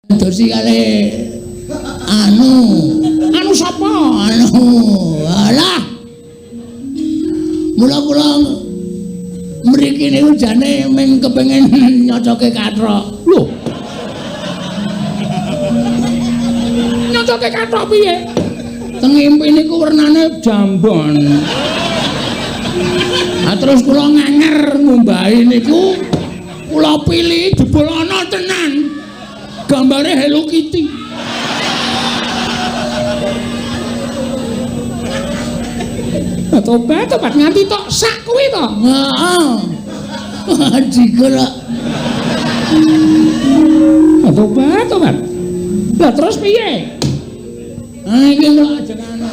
Dosi kali anu. Anu sapa? Anu. Alah. Mula kula mriki niku jane mung kepengin nyocoke kathok. Lho. Nyocoke kathok piye? Teng ngimpi niku wernane jambon. Ah terus kula nganger ngumbahi niku kula pilih jebul ana tenan. Gambare Hello Kitty. Tobat, tobat nganti tok sak kuwi to. Heeh. Jiger. Tobat, tobat. Lah terus piye? Ah iki kula ajeng anu.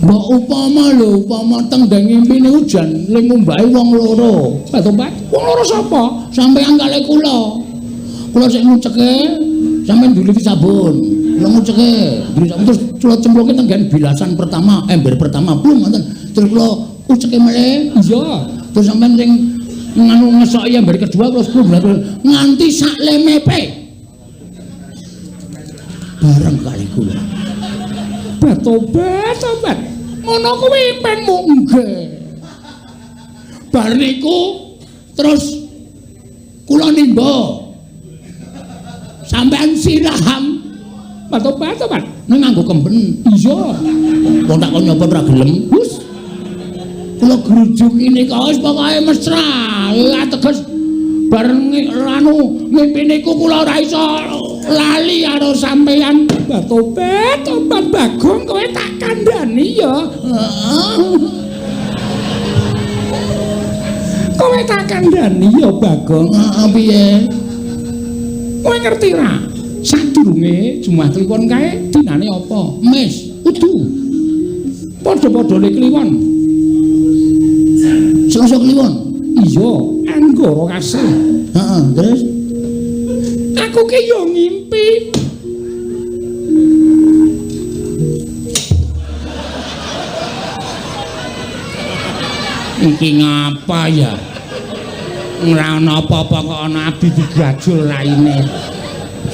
Mbok upama lho, upama teng ndeng ngimpi niku jan le ngumbahi wong loro. Tobat, wong loro sapa? Sampeyan kalih kula. Kula sik nguceke, sampeyan nduliti sabun. Kula nguceke, nduliti sabun terus kula cemplungke teng nggen bilasan pertama, ember pertama, blung ngoten. Terus kula uceke melih. Iya. Terus sampeyan sing nganu ngesoki ember kedua kula sepuluh nganti sak lemepe. Bareng kali kula. Tobat, tobat. Ngono kuwi impenmu nggih. Bar niku terus kula nimba. Sampeyan siram. Tobat, tobat. Ning nganggo kemben. Iya. Wong tak kon nyoba ora gelem. Hus. Kula grujuki nika wis pokoke mesra. Ateges bareng anu ngimpi niku kula ora iso lali karo sampeyan. Tobat, tobat Bagong kowe tak kandhani ya. Kowe tak kandhani ya Bagong. Heeh piye? Kowe ngerti ra? Sadurunge Jumat Kliwon kae dinane apa? Mes, udu. Padha-padhane Kliwon. Selasa Kliwon. Iya, Anggara Kasih. Heeh, terus aku ki yo ngimpi. Iki ngapa ya? Ora ana apa-apa kok ana abdi digajul raine.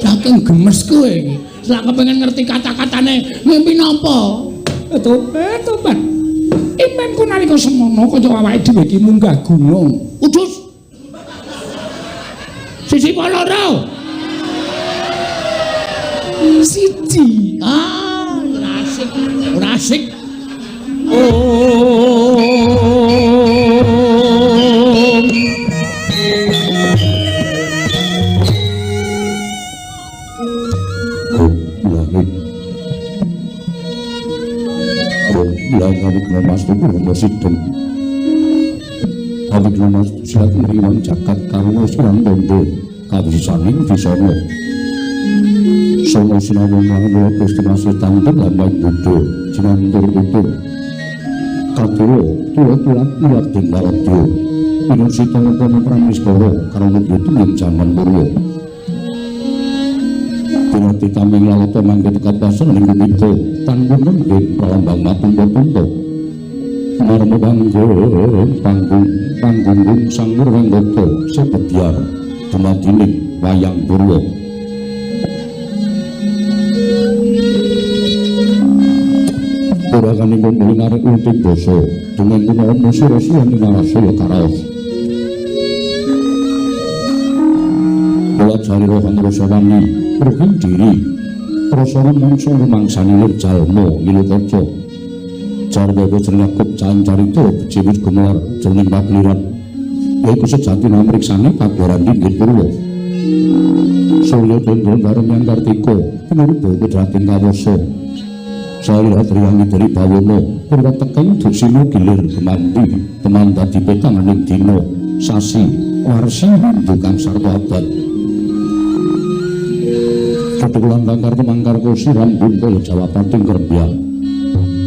Saking gemes kowe iki. Selak kepengin ngerti kata-katane ngimpi napa? Tobat, tobat. Impenku nalika semono kaya awake dhewe iki munggah gunung. Udus. Sisi apa loro? Siji. Ah, ora asik. Ora asik. Om. Langit. Om langit namastu Brahma Sidhem. Awit namastu silakan riwang jagat karuna silang tondo kawisisaning disana. Sono sinawung langun Gusti Masih tantun lambang buddha jinantur tutur. Kadura tula tulat ilat den waradya. Pinun sita ngkono pramiskara karana yutu ing jaman purwa. Pinati tameng lalata mangke tekapasan ing kumita tanggung ing pralambang matumpa-tumpa. Marma panggung panggung panggung sang Murwanggata sebebyar dumadining wayang purwa. Purakaning kumpul narik unting basa dengan menawa sira-sira ninarasaya karaos. Kula jari rohang rasawani ruhing diri rasa rumangsa rumangsani lir jalma ngilu kaca. Jarwa jeneng cancarita beciwit gumelar jroning pakeliran yaiku sejati namriksani pagelaran dinggir purwa. Surya Candra bareng yang Kartika pinurba kudrating kawasa. Salira triyangi dari bawana purwa tekeng dusina gilir gemandi teman dadi petanganing dina sasi warsi windu kang sarta abad. Ketukulan kang karta mangkarka siram buntul jawapating krembyang.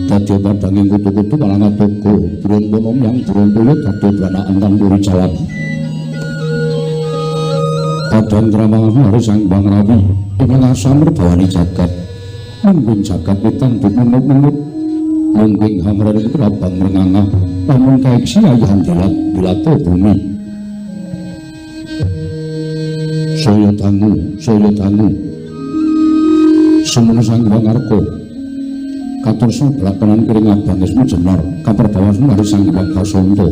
Dadi padanging kutu-kutu malang atoga Brantana yang Brantaya dadi branaan kang puri jalan. Padang kramangan hari Sang Bang Rawi ingkang asamr bawani jagat. Mungkin jagat wetan dumunuk-munuk mungkin hamrane prabang mrengangah lamun kaiksi ayahan dilat dilata bumi. Saya dangu, saya dangu. Sumenep Sang Hyang Arka. Katur seblakonan kiring abang esmu jenar kaperbawas mari Sang Hyang Basanta.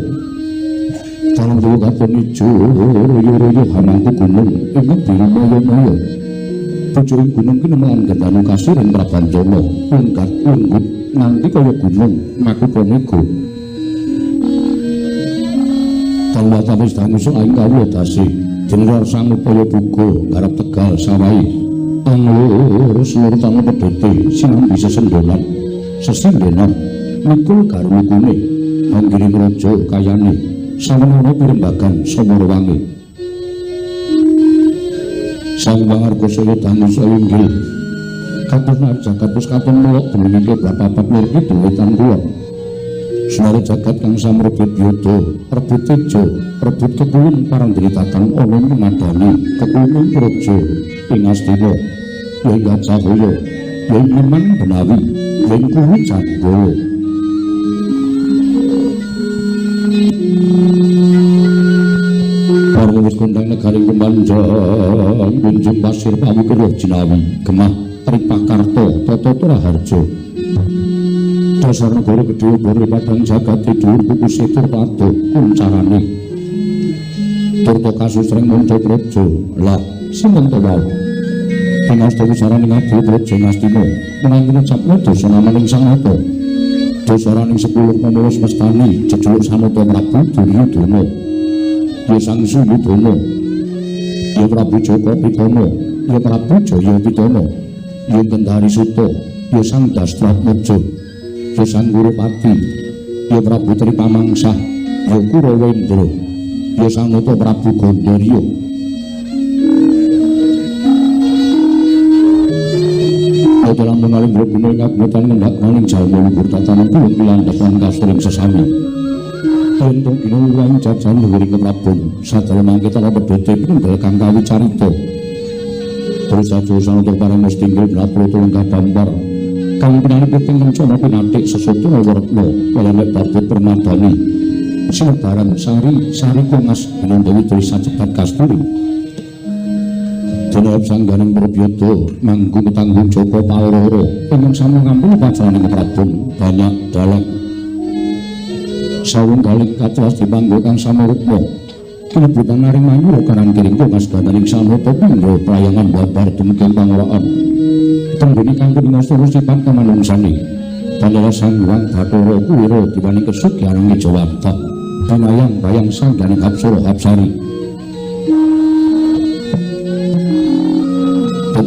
Dalem dewa katon ijo royo-royo hamangku gunung ing biru maya-maya. Pucuking gunung ki nemelan gendanu kasiring Prabanjana lenggat lenggut nganti kaya gunung makutha mega. Talwatawis dangu ing kawula dasi denar sangupaya buga garap tegal sawahi anglur seluruh tanah pedhote sinambi sesendonan sesindenan mikul garwukune manggiring raja kayane sawenana pirembagan samarawangi. Sang Hyang Arka saya dangu saya inggil kados jagat wis katon melok dening kiblat papat lor kidul wetan kulon. Sunara jagat kang samrebut yoda rebut teja rebut kekulun parang dritatan ana madani kekulun praja ing Astina ya ing Gajahaya ya ing Iman Benawi ya ing Kuru Janggala. Para wis kondang negari kemanjang kunjung pasir pawukir jinawi gemah Tripakarta tata Raharja. Dasar negara gedhe bore padang jagat dhuwur kukuse tur padha kuncarane. Turta kasusreng manca praja. Lah sinten to wae? Ing asta wisarane ngabdi praja Ngastina menangi ngucapna dosa namaning Sang Nata. Dasaraning 10 pamulus mestani jejuluk Sanata Prabu Duryudana. Ya Sang Suyudana. Ya Prabu Jaka Pitana, ya Prabu Jaya Pitana, ya Gendari Suta, ya Sang Dastratmaja. Ya Sang Gurupati, ya Prabu Tripamangsah, ya Kurawendra, ya Sang Nata Prabu Gandarya. Dalam menawi guna ing agungan ngendak maning jalma luhur tatanan kulon pilandhap lan kasturing sesami. Entung dina luwih jajan luhur ing keprabon sadaya mangke tala pedhote pinunggal kang kawicarita. Terus aja sanata parang mesti tinggil mlaku tulung kadampar. Kang pinangi piting kencana pinatik sesuatu nawaretna kaya nek babut permadani. Sinebaran sari sari kongas binandawi tulis sacepat kasturi. Dene sangganing Prabyata manggung tanggung jaka paora-ora ingkang sampun ngampun pajraning Prabon banyak dalang. Sawunggaling katuwas dipanggo kang samarukma. Kinebutan naring manyura kanan kiring kongas gandaning sanata pindha prayangan babar dumugi pangoraan. Tenggene kang kuning astana sifat kamanungsane. Pandala Sang Hyang Bathara Kuwira diwaning kesugih Jawata. Binayang bayang sangganing Apsara Hapsari.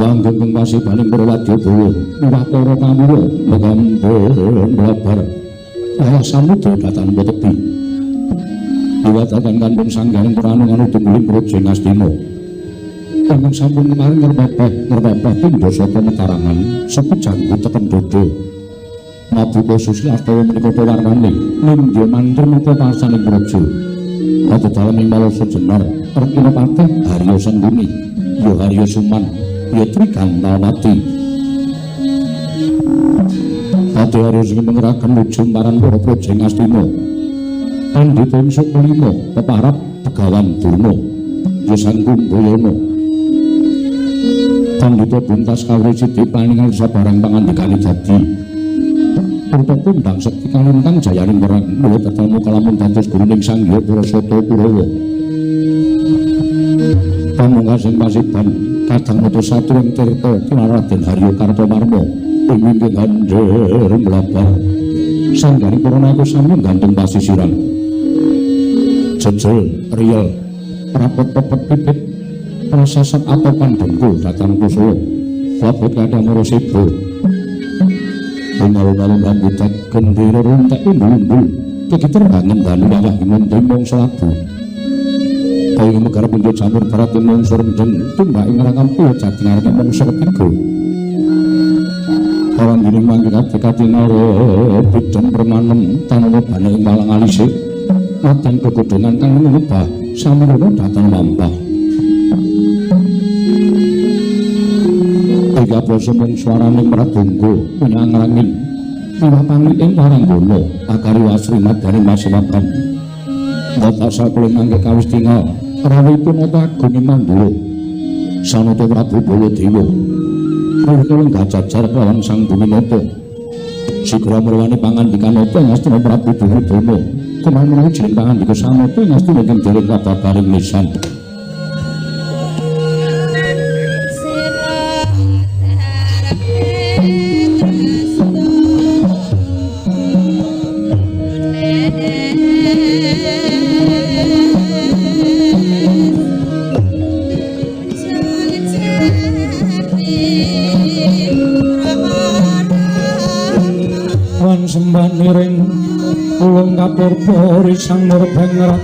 Panggung pasibaning para wadyabala miwah para kawula megampun mlabar wayah samudra datan tebi. Liwataken kantun sangganing pranu anu tungguling praja Ngastina. Kangkung sampun kemarin ngrepepeh pindha saka metarangan sepi janggut teken dodo. Mabuka susi astawa menika warnane nindya mantri muka pasaning praja. Ratu dalem ing Malasa Jenar, Rekina Patih Harya Sengkuni, ya Harya Suman, ya Trigantalwati. Patih Harya sing mengeraken nuju marang para praja Ngastina. Pandhita ing Sukalima peparap Begawan Durna, ya Sang Kumbayana. Pandhita buntas kawruh sithik paningal sabarang pangandikane dadi. Turta kondang sekti kalintang jayaning perang mula tetamu kalamun dados guruning Sang Hyang Parasata Kurawa. Pamungkasing pasiban kadang mata satu ing tirta Raden Harya Kartomarma ing wingking handher mlabar. Sanggane para naku sami gantung pasisiran. Jejel riyel rapot pepet pipit prasasat atopan dengkul datang kusala. Labut kadang mara seba. Alun-alun rambutan gendera runtek umbul-umbul kekiter bangen danu wayah himunte mangsa labu. Kaya megara punca jamur barat mangsa rendeng tumbak ing rangkam pulo jati ngarep mangsa ketiga. Kawan dene mangke kabeh katinara bidang permanem tanana bane ing walang alise matan kegodhongan kang ngubah samirana dhateng mampah. Tiga basa mung swaraning pradonga menyang langit miwah pangli ing waranggana akari wasri madane masiwakan data sakule mangke kawis tingal rawuhipun nata agung ing Mandura. Sanata Prabu Baladewa. Kula gajajar kelawan Sang Buminata. Sigra merwani pangandikan apa ing astina Prabu Duryudana. Kumaha menawi jeneng pangandika Sanata ing astina ingkang dereng kababaring lisan. Sembah niring ulung kapurba risang murbeng rat.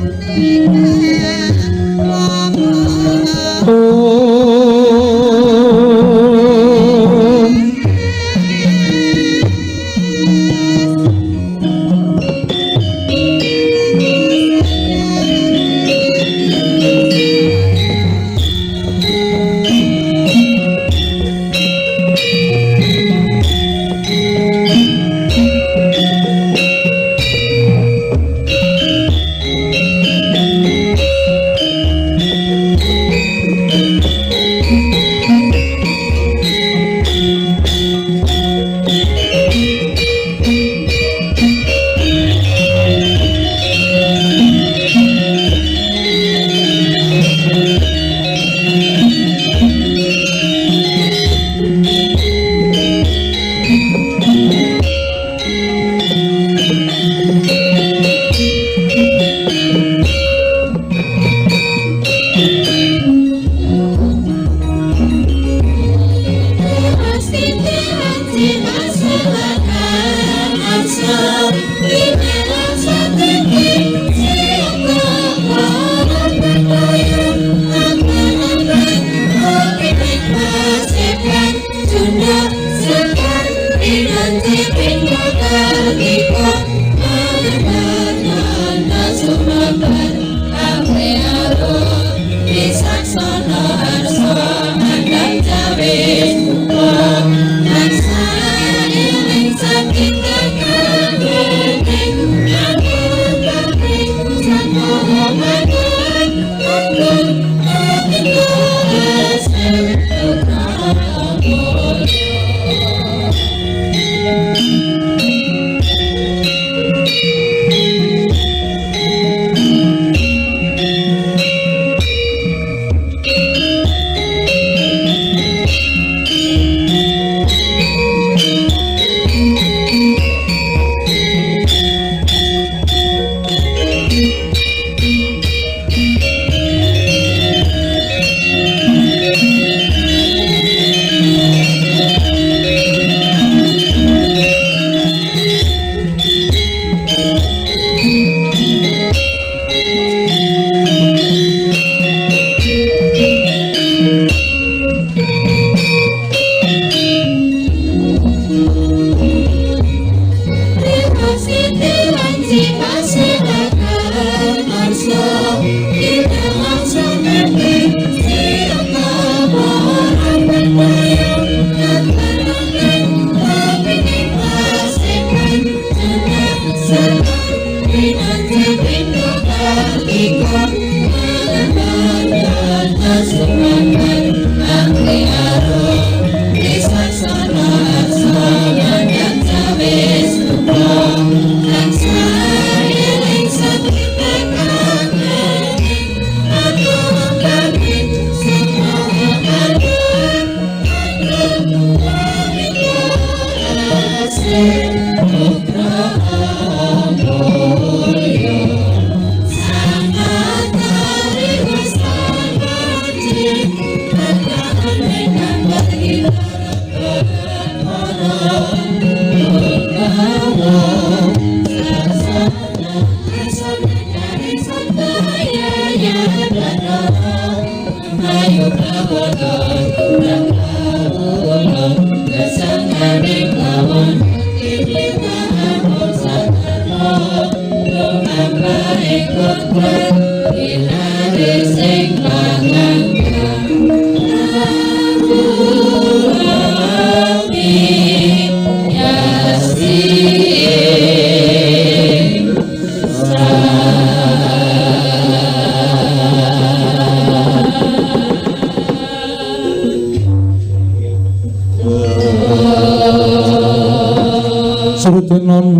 Srutinon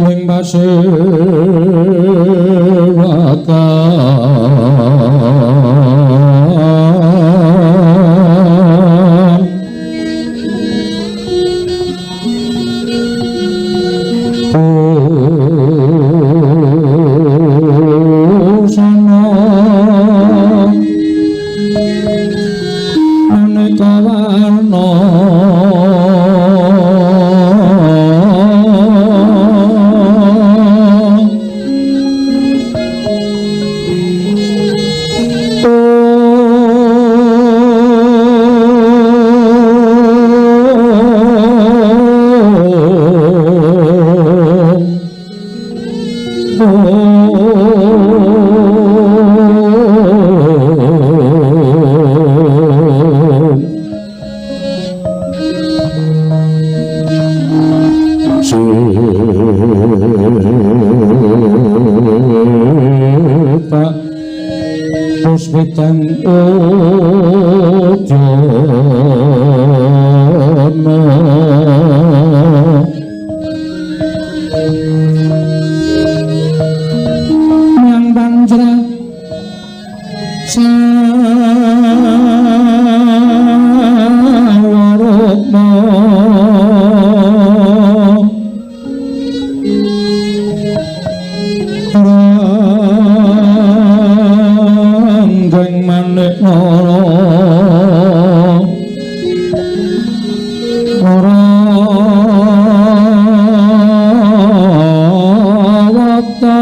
ning pasewakan. Pusana maneka warna Puspitang udyana Yang panjra sawarukma Ranggeng manik nara nara wata.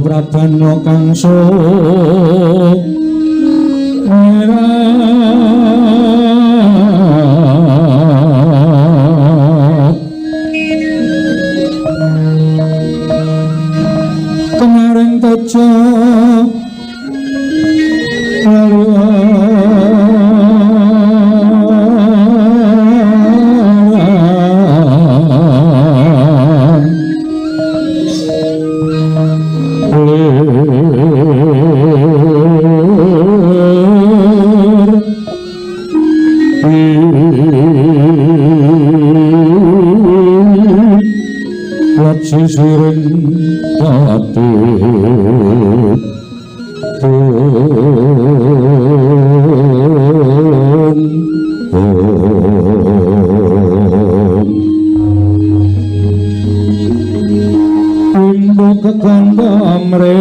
Prabanya kang sumirat kemarin teja sisiring dadi Imbu kekandamre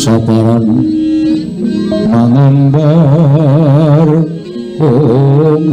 Saparan mangambar ungas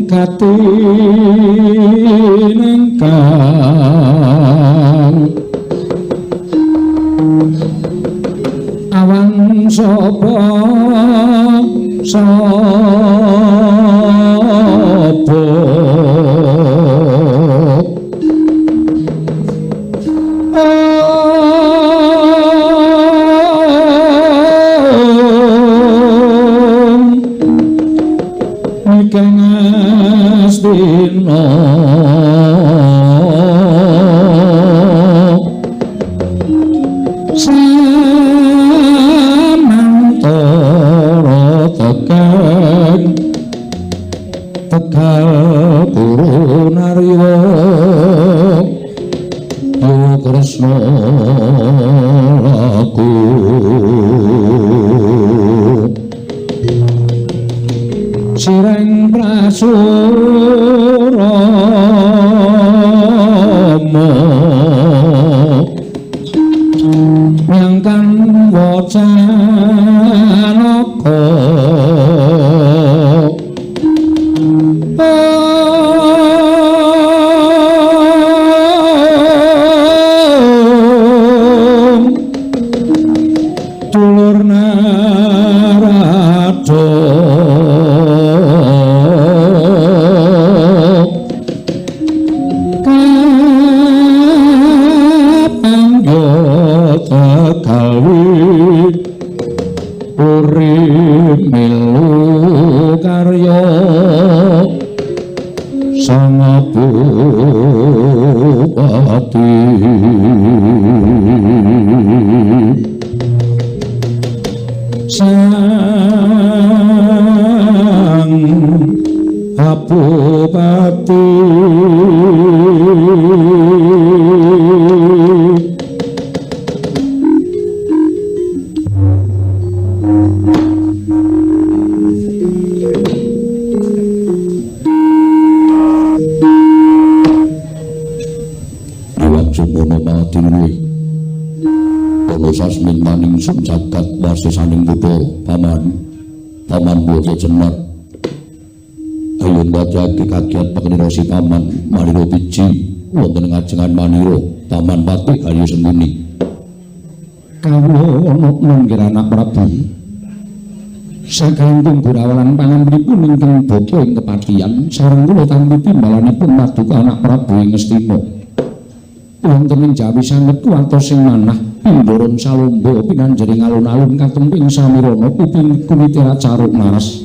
Gati nengkang awan sapa sapa Ngastina samantara tekeng tegal guru nariwa yo Kresna laku sireng prasurama nyangkan wacanaka dulur narada melu karya sang bupati sang bupati. Sasmin maning sun jagat wasisaning buddha paman paman bojo jenar ayo ndajake kagiat pakenira si paman manira biji wonten ngajengan manira paman pati Arya Sengkuni kawula ana nggih anak Prabu saking gurawalan pangampripun ingkang bapa ing kepatihan sareng kula tampi timbalanipun paduka anak Prabu ing Ngastina wonten ing Jawi sanget kuwatos sing manah pindorong salomba pinanjering alun-alun katemping samirana piping kulite racaruk maras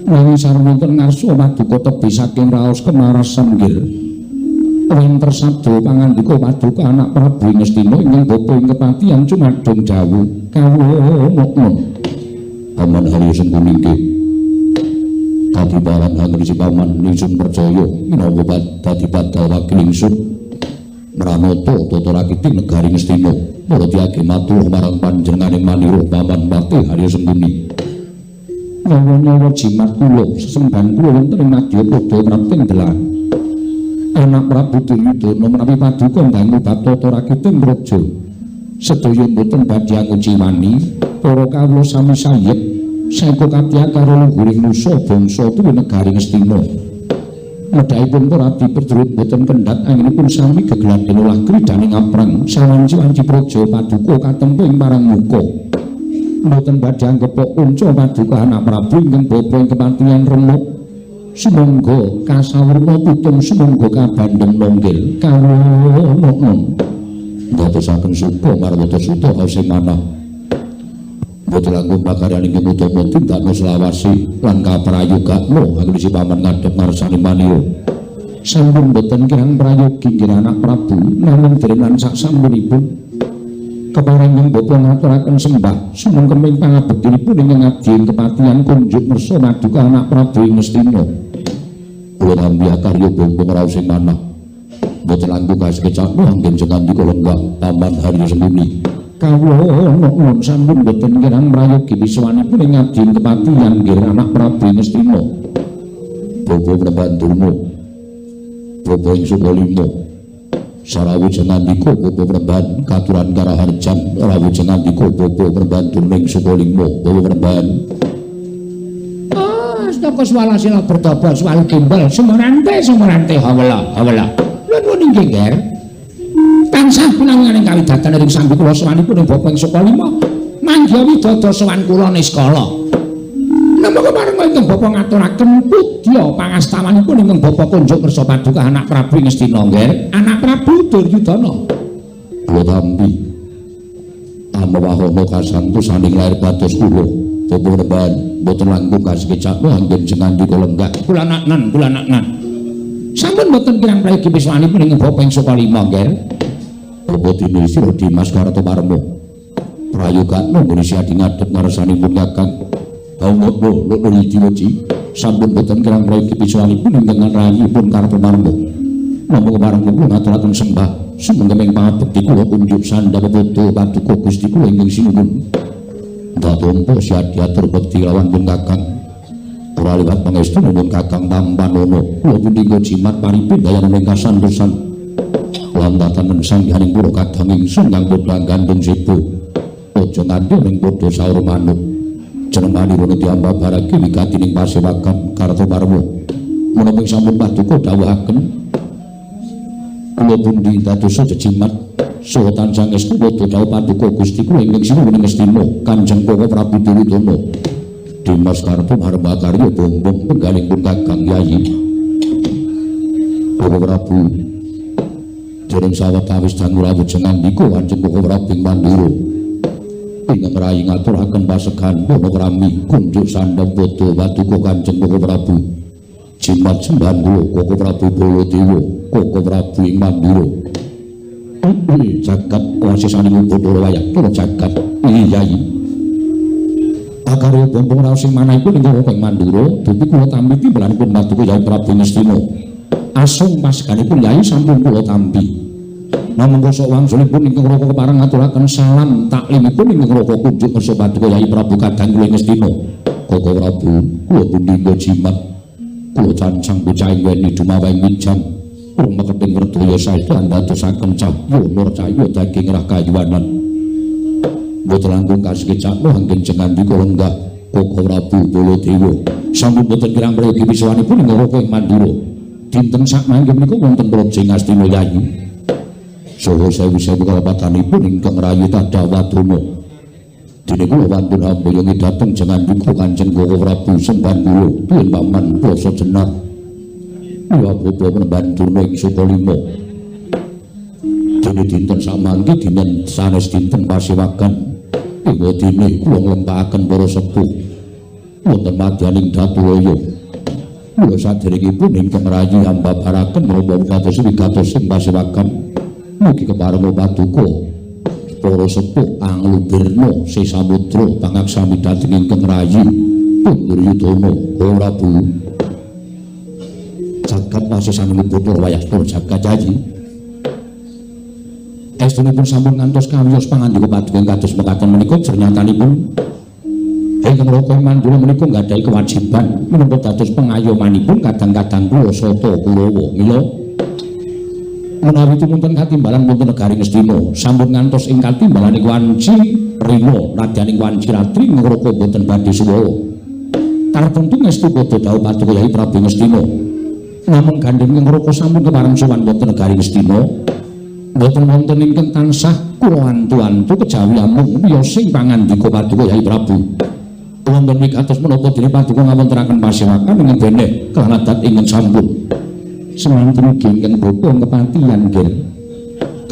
nanging sareng wonten ngarsa paduka tebih saking raos kemaras sanggir wonten sabda pangandika paduka anak Prabu Ngastina ingkang bapa ing kepatihan cumadung dawuh kawula nuwun paman Harya Sengkuni nggih dadi balan hangrisi paman ingsun percaya minangka dadi badal wakil ingsun Mranata tata rakiting negari Ngastina para tiyage matur marang panjenengane manira paman Patih Arya Sengkuni nyawa-nyawa jimat kula sesembahan kula wonten ing madyapada prapting delan anak Prabu Duryudana menawi paduka ndangu bab tata rakiting praja sedaya mboten badhe anguciwani para kawula sami sayep saeka katya karo luhuring nusa bangsa tuwi negari Ngastina medhaipun para abdi prajurit boten kendhat anggenipun sami gegladhen olah kridhaning aprang sawanci-wanci praja paduka katempu ing parang muka mboten badhe anggepok unca paduka anak Prabu ingkang bapa ing kepatihan remuk sumangga kasawurna pitung sumangga kabandhem nonggil kawula nuwun ndadosaken suka marwata suta sing manah boten langkung pakaryan ingkang utama tindakna selawase lan kaprayogakna anggone paman ngadhep ngarsane manira sampun boten kirang prayogi nggih anak Prabu namung dereng lan saksampunipun kepareng bapa ngaturaken sembah sumengkeming pangabektinipun ingkang abdi ing kepatihan kunjuk mersa paduka anak Prabu ing Ngastina kula tampi akarya bangsa raos sing manah boten langkung kasekecakna anggen sengandika lenggah paman Harya Sengkuni kawula nuwun sampun boten kirang prayogi wiswanipun ing abdi ing kepatihan nggih anak Prabu Ngastina bapa Prabu Durna bapa ing Sukalima sarawuh sengandika bapa Premban katuran karaharjan rawuh sengandika bapa Premban Durna ing Sukalima bapa Premban astagfirullah. Raka Swalasila bertapa swalu gembel sumrante sumrante hawela hawela. Nuwun inggih, Nger. Tansah pinangan ing kawidatan ing sambi kula sowanipun ing Bapa ing Sukalima. Mangga widada sowan kula niskala. Napa kepareng ingkang Bapa ngaturaken pudya pangastawanipun ingkang Bapa kunjuk kersa paduka anak Prabu Ngastina, Nger. Anak Prabu Duryudana. Kula tampi. Amawahana kasantosaning lair batos kula. Bapak Reban mboten langkung kasekecakno anggen jengandika lenggah. Kula naknan, kula naknan. Sampun mboten kirang prayogi piswanipun ingkang Bapa ing Sukalima, Nger. Apa dene sira Dimas Kartomarma? Prayogakno nggone siadi ngadhep ngarsanipun Kakang. Bawono loro iki sampun boten kirang prayogi piswanipun ingkang rayipun Kartomarma. Namung kepareng kula ngaturaken sembah sumenggeming pangabekti kula kunjuk sandha pepodo paduka Gusti kula ingkang sinuwun. Ndatompo siadi atur bekti lawan pun Kakang. Ora liwat pangestu nuwun Kakang tampanana. Kula punika jimat paripun dayanane ing kasantosan. Lambatan sangganing pura kadang ingsun kang padha gandeng sebo. Aja nganti ning padha saur manuk. Jenemanirana diambabarake wigati ning pasewakan Kartomarma. Menapa sampun paduka dawuhaken kula pundi dadosa jejimat saha tansah ngestu padha dawuh paduka Gusti kula ingkang sinuwun ing Ngastina Kanjeng Koko Prabu Duryudana. Dimas Kartomarma karya bombong penggalih pun Kakang Yayi. Koko Prabu dereng sawetawis dangu rawuh jengandika Kanjeng Koko Prabu ing Mandura. Ingkang rayi ngaturaken pasegan panakrami kunjuk sandhang padha paduka Kanjeng Koko Prabu. Jimat sembahan kula Koko Prabu Baladewa, Koko Prabu ing Mandura. Jagat wasisaning Bathara wayah kula jagat Yayi. Akarya bombong raos ing manahipun ing Koko ing Mandura, dupi kula tampi timbalanipun paduka Yayi Prabu Ngastina. Asung paseganipun Yayi sampun kula tampi. Namung kosok wangsulipun ingkang Raka kepareng ngaturaken salam taklimipun ingkang Raka kunjuk kersa paduka Yayi Prabu kadang kula Ngastina. Koko Prabu, kula punika jimat. Kula cancang bocah ing weni dumaweng wijang. Rumeketing werdaya saestu andadosaken cahya nur cahya daging rah kayuwanan. Mboten langkung kasekecakno anggen jengandika lenggah Koko Prabu Baladewa. Sampun boten kirang prayogi piswanipun ingkang Raka ing Mandura. Dinten sakmangke menika wonten praja Ngastina Yayi. Saha sewu-sewu kalepatanipun ingkang rayi Tadawadana. Dene kula wantun hamboyongi dhateng jengandika Kanjeng Koko Prabu sembahan kula tuwin paman Basa Jenar. Ya bapa penemban Durna ing Sukalima. Dene dinten sakmangke dinten sanes dinten pasewagan. Ing dene kula nglempakaken para sepuh wonten madyaning Datulaya. Kula saderengipun ingkang rayi ambabaraken menapa kados wigatos ing pasewagan. Mugi kepareng paduka para sepuh anglubirna sesamudra pangaksami dhateng ingkang rayi Duryudana Prabu. Jagat wasisaning Bathara wayah jagat Yayi. Estunipun sampun ngantos kawiyos pangandika paduka kados mekaten menika jernyatanipun ingkang Raka Mandura menika nggadahi kewajiban minangka dados pengayomanipun kadang-kadang kula sata Kurawa. Mila menawi tumunten katimbalan wonten negari Ngastina sampun ngantos ing katimbalane wanci rina nadyaning wanci ratri ngraka boten badhe suwawa. Tartemtu ngestu padha dawuh paduka Yayi Prabu Ngastina. Namung gandeng ngraka sampun kepareng sowan wonten negari Ngastina boten wonten ingkang tansah kula antu-antu kejawi amung wiyosing pangandika paduka Yayi Prabu. Wonten wigatos menapa dene paduka ngawontenaken pasewakan ing dene kelanadat ingkang sampun. Semanten ugi ingkang bapa kepatihan nggih.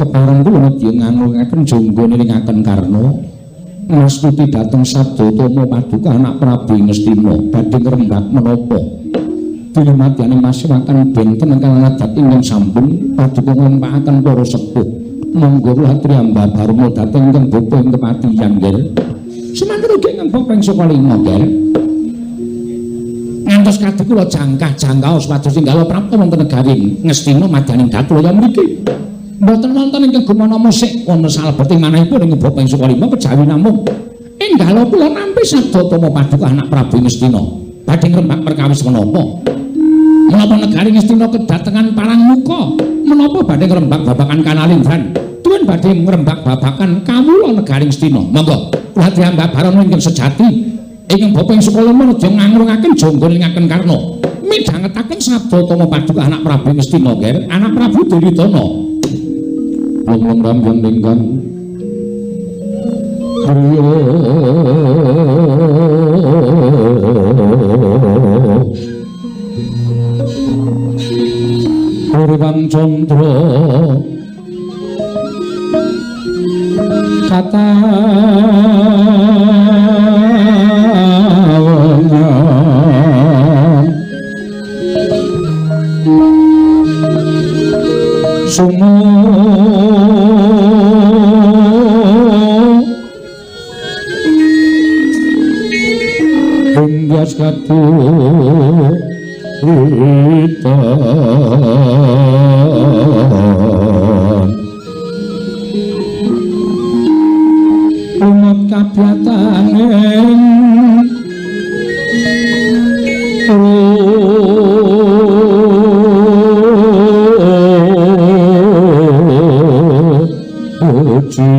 Kepareng kula nedya nganglungaken jangga nilingaken Karna ngastuti dhateng Sabdatama paduka anak Prabu Ngastina badhe ngrembak menapa. Dene madyaning pasewakan benten ingkang adat ingkang sampun paduka nglempakaken para sepuh. Monggo kula atriyamba barma dhateng ingkang bapa ing kepatihan nggih. Semanten ugi ingkang bapa ing Sukalima nggih. Ngantos kadhe kula jangkah-jangkah supados tinggala prapta wonten negari Ngastina madyaning Datulaya mriki. Mboten wonten ingkang gumana musik wonten salebeting manahipun ing bapa ing Sukalima kejawi namung enggala kula nampi Sabdatama paduka anak Prabu Ngastina. Badhe ngrembak perkawis menapa? Menapa negari Ngastina kedatengan parang muka? Menapa badhe ngrembak babagan Kanalindran? Tuwin badhe ngrembak babagan kawula negari Ngastina. Monggo kula diambak barana ingkang sejati. Ingkang bapa ing Sukalima aja ngangrungaken jangga ningaken Karna. Midhangetaken sabda tama paduka anak Prabu Ngastina, Ger, anak Prabu Duryudana. Wong-wong rambyang ingkang griya Purwang Candra katawengan sumu ing katu witan umat kabyataning wujud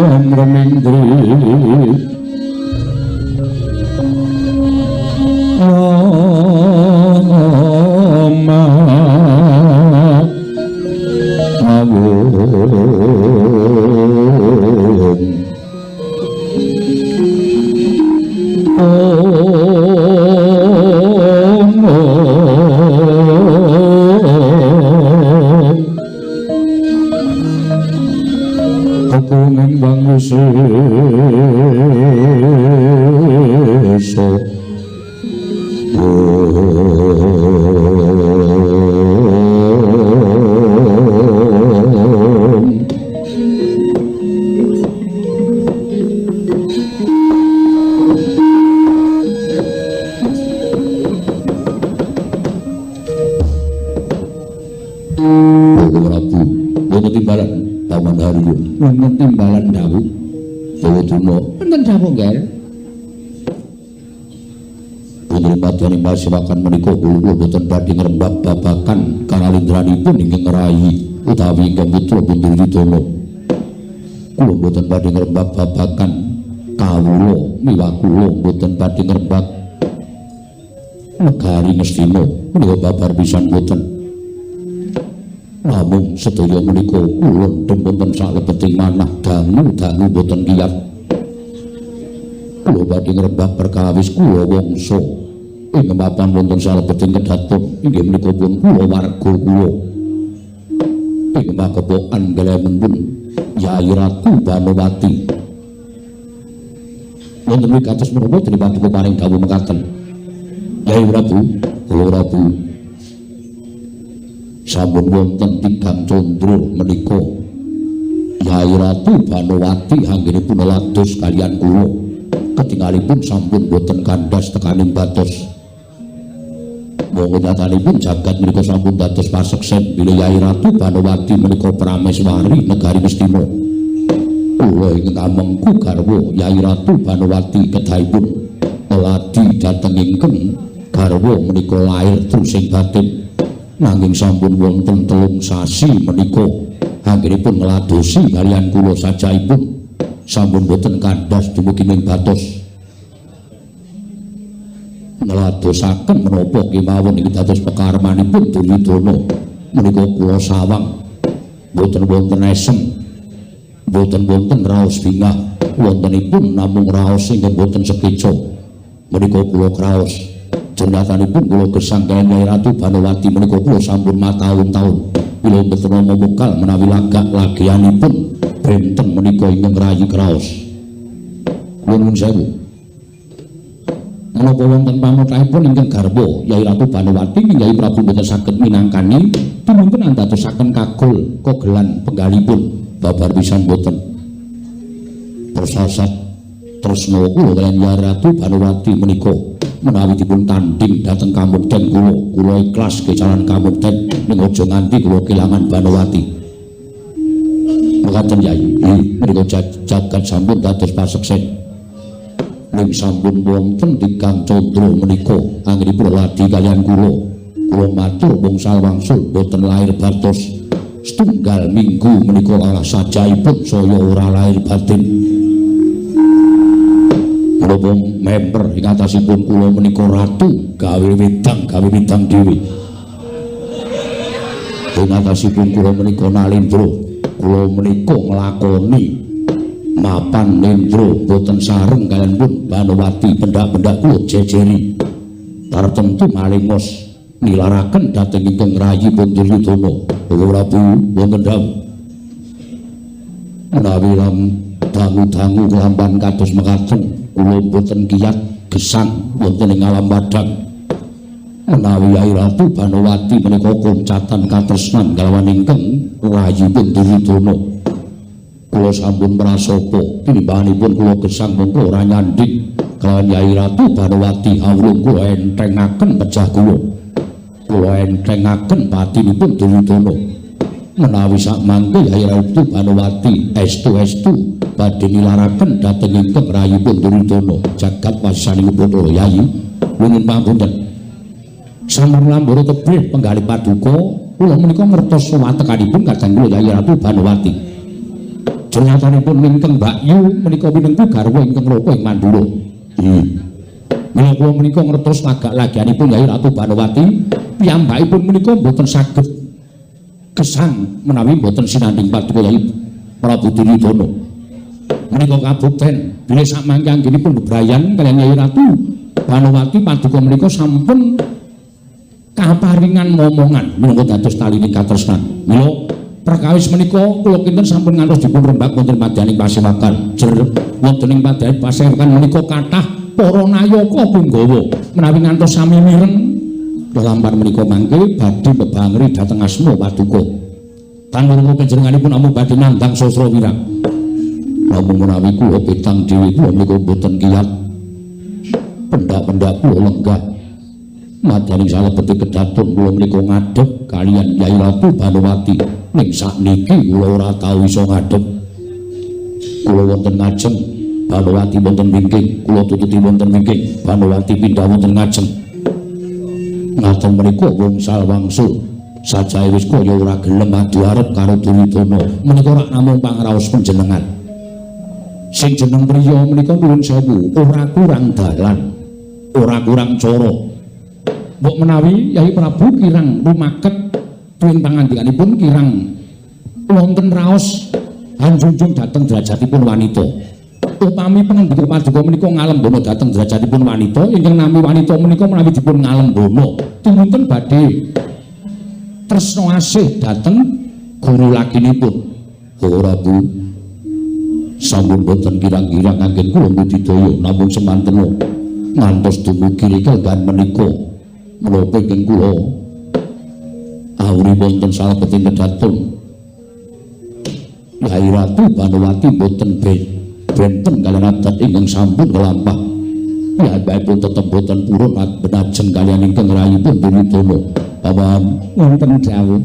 Ram remindri Rama Awung Om Kepungan bangsa Prabu, wonten timbalan Paman Haryo, wonten timbalan dawuh Bawaduna, wonten dawuh nggih. Putri Madyani masiwakan menika kula boten badhe ngrembak babagan kanalindranipun ingkang ngrayi utawi ingkang putra Duryudana. Kula boten badhe ngrembak babagan kawula miwah kula boten badhe ngrembak negari Ngastina menika babar pisan boten. Namung sedaya menika kula wonten salebeting manah dangu-dangu boten kiyat. Kula badhe ngrembak perkawis kula wangsa ing mapan wonten salebeting kedaton inggih menika pun kula warga kula. Ing magepokan gelemen pun Yai Ratu Banowati. Wonten wigatos menapa dene paduka paring dawuh mekaten. Yai Prabu, kula Prabu sampun wonten tigang candra menika Yai Ratu Banowati anggenipun lados kaliyan kula ketingalipun sampun boten kandhas tekaning batos. Monggo nyatanipun jagat menika sampun dados paseksen bilih Yai Ratu Banowati menika prameswari negari Ngastina. Kula ingkang amengku garwa Yai Ratu Banowati kedahipun meladi dhateng ingkang garwa menika lair trusing batin. Nanging sampun wonten 3 sasi menika anggenipun ngladosi kaliyan kula sajaipun sampun boten kandhas dumugi ing batos. Ngladosaken menapa kemawon iki dados pekarmanipun Duryudana menika kula sawang boten wonten esem, boten wonten raos bingah, wontenipun namung raos ingkang boten sekeca. Menika kula kraos. Jenyatanipun kula gesang kaliyan Yai Ratu Banowati menika kula sampun mataun-taun kula mboten mukal menawi lagak lagianipun benten menika ingkang ngrayi kraos. Kula nuwun sewu. Menapa wonten pamotahipun ingkang garwa Yai Ratu Banowati ing Yai Prabu mboten saged minangkani timunten andadosaken kagol kogelan penggalipun babar pisan boten. Persasat tresna kula kaliyan Yai Ratu Banowati menika menawi dipun tanding dhateng kamukten kula, kula ikhlas kecalan kamukten ning aja nganti kula kelangan Banowati. Mekaten Yai, menika jagat sampun dados paseksen. Ning sampun wonten tigang candra menika anggenipun ladi kaliyan kula. Kula matur wungsal wangsul boten lahir batos setunggal minggu menika kalah sajaipun saya ora lahir batin. Menapa memper ing atasipun kula menika ratu gawe wedang dhewe. Ing atasipun kula menika Nalindra, kula menika nglakoni mapan nendra boten sareng kaliyan pun Banowati pendak-pendak kula jejeri. Tartemtu malingos nilaraken dhateng ingkang rayi pun Duryudana. Bapak Prabu wonten dawuh. Menawi lam dangu-dangu kelampan kados mekaten kula boten kiyat gesang wonten ing alam padhang. Menawi Yai Ratu Banowati menika koncatan katresnan kalawan ingkang rayi pun Duryudana. Kula sampun prasapa tinimbanganipun kula gesang mongko ora nyandhing kalawan Yai Ratu Banowati awrung kula entengaken pejah kula. Kula entengaken patinipun Duryudana. Menawi sakmangke Yai Ratu Banowati estu-estu badhe nilaraken dhateng ingkang rayipun Duryudana jagat wasisaning Bathara Yai nuwun pangapunten. Sampun lambara tebih penggalih paduka kula menika ngertos watekanipun kadang kula Yai Ratu Banowati. Jenyatanipun ingkang Mbakyu menika winengku garwa ingkang raka ing Mandura. Nggih. Mila kula menika ngertos lagak-lagianipun Yai Ratu Banowati piyambakipun menika mboten saged gesang menawi mboten sinandhing paduka Yai Prabu Duryudana. Menika kabukten bilih sakmangke anggenipun bebrayan kaliyan Yai Ratu Banowati paduka menika sampun kaparingan momongan minangka dados talining katresnan. Mila perkawis menika kula kinten sampun ngantos dipun rembag wonten padyaning pasewakan. Jer wonten ing padyaning pasewakan menika kathah para nayaka punggawa menawi ngantos sami mireng lelampan menika mangke badhe bebangri dhateng asma paduka. Tanurung panjenenganipun namung badhe nandhang sastra wirang. Namung menawi kula petang dhewe kula menika mboten kiyat. Pendak-pendak kula lenggah. Madyaning salebete kedaton kula menika ngadhep kaliyan Yai Ratu Banowati. Ning sakniki kula ora tau iso ngadhep. Kula wonten ngajeng, Banowati wonten wingking, kula tututi wonten wingking, Banowati pindah wonten ngajeng. Ngaten menika wungsal wangsul sajae wis kaya ora gelem adu arep karo Duryudana. Menika ora namung pangraos panjenengan. Sing jeneng priya menika nuwun sewu, ora kurang dalan, ora kurang cara. Mbok menawi Yai Prabu kirang rumaket tuwin pangandikanipun kirang wonten raos hanjunjung dhateng derajatipun wanita. Upami pangandika paduka menika ngalembono dhateng derajatipun wanita, ingkang nami wanita menika menawi dipun ngalembono tumunten badhe tresna asih dhateng guru lakinipun. Ora Bu, sampun boten kirang-kirang anggen kula budidaya namung semantena ngantos dumugi kalenggahan menika menapa ingkang kula awri wonten salebeting kedaton Yai Ratu Banowati boten benten kaliyan adat ingkang sampun kelampah. Piyambakipun tetep boten purun benajeng kaliyan ingkang rayipun Duryudana. Paman wonten dawuh.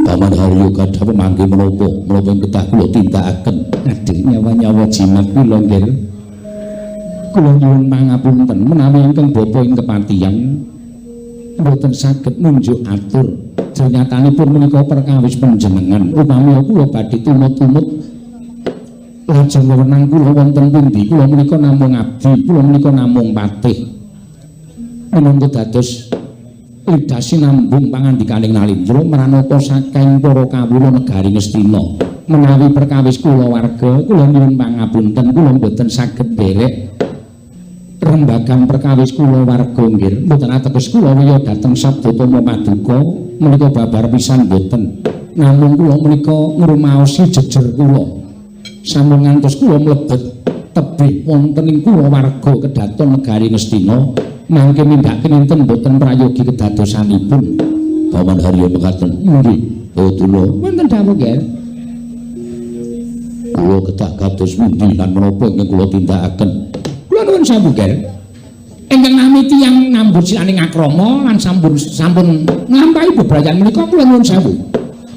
Paman Haryo gadah pemanggi menapa menapa ing kedah kula tindakaken. Aduh, nyawa-nyawa jimat kula nggih. Kula nyuwun pangapunten menawi ingkang bapa ing kepatihan mboten saged nunjuk atur. Jenyatanipun menika perkawis panjenengan. Upami kula badhe tumut-tumut lajeng wewenang kula wonten pundi? Kula menika namung abdi, kula menika namung patih. Minangka dados lidasi nambung pangandikaning Nalindra mranata saking para kawula negari Ngastina. Menawi perkawis kula warga, kula nyuwun pangapunten, kula mboten saged derek rembagan perkawis kula warga nggih. Mboten ateges kula wiya dhateng Sabdatama Paduka menika babar pisan mboten. Namung kula menika ngrumaosi jejer kula. Sampun ngantos kula mlebet tebih wonten ing kula warga kedaton negari Ngastina mangke mindhaken enten mboten prayogi kedadosanipun. Paman Haryo mekaten. Nggih, Bathula. Wonten dawuh nggih. Kula kedah kados pundi lan menapa ingkang kula tindakaken? Kula nuwun sewu nggih. Ingkang nami tiyang nambut silaning akrama lan sampun sampun nglampahi bebrayan menika kula nuwun sewu.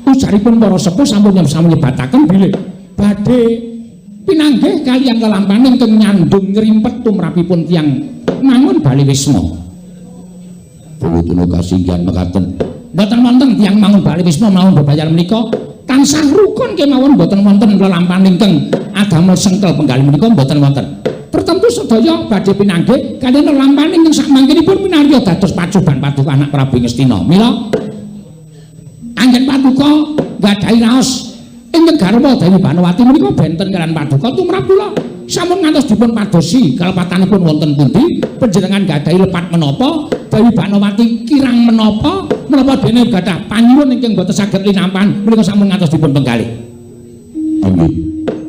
Ujaripun para sepuh sampun sampun nyebataken bilih badhe pinanggih kaliyan lelampahan ingkang nyandung nyrimpet tumrapipun tiyang mangun bali wisma. Bathula Bawa kasinggihan mekaten. Mboten wonten tiyang mangun bali wisma mawon bebayar menika tansah rukun kemawon mboten wonten lelampahan ingkang adamel sengkel penggalih menika mboten wonten. Tertentu sedaya badhe pinanggih kaliyan lelampahan ingkang sakmangkinipun minarya dados pacoban paduka anak Prabu Ngastina. Mila anggen paduka nggadahi raos ingkang garwa Dewi Banowati menika benten kaliyan paduka tumrap kula sampun ngantos dipun padosi kalepatanipun wonten pundi panjenengan nggadahi lepat menapa Dewi Banowati kirang menapa menapa dene gadah panyuwun ingkang boten saged linampahan menika sampun ngantos dipun penggalih. Nggih.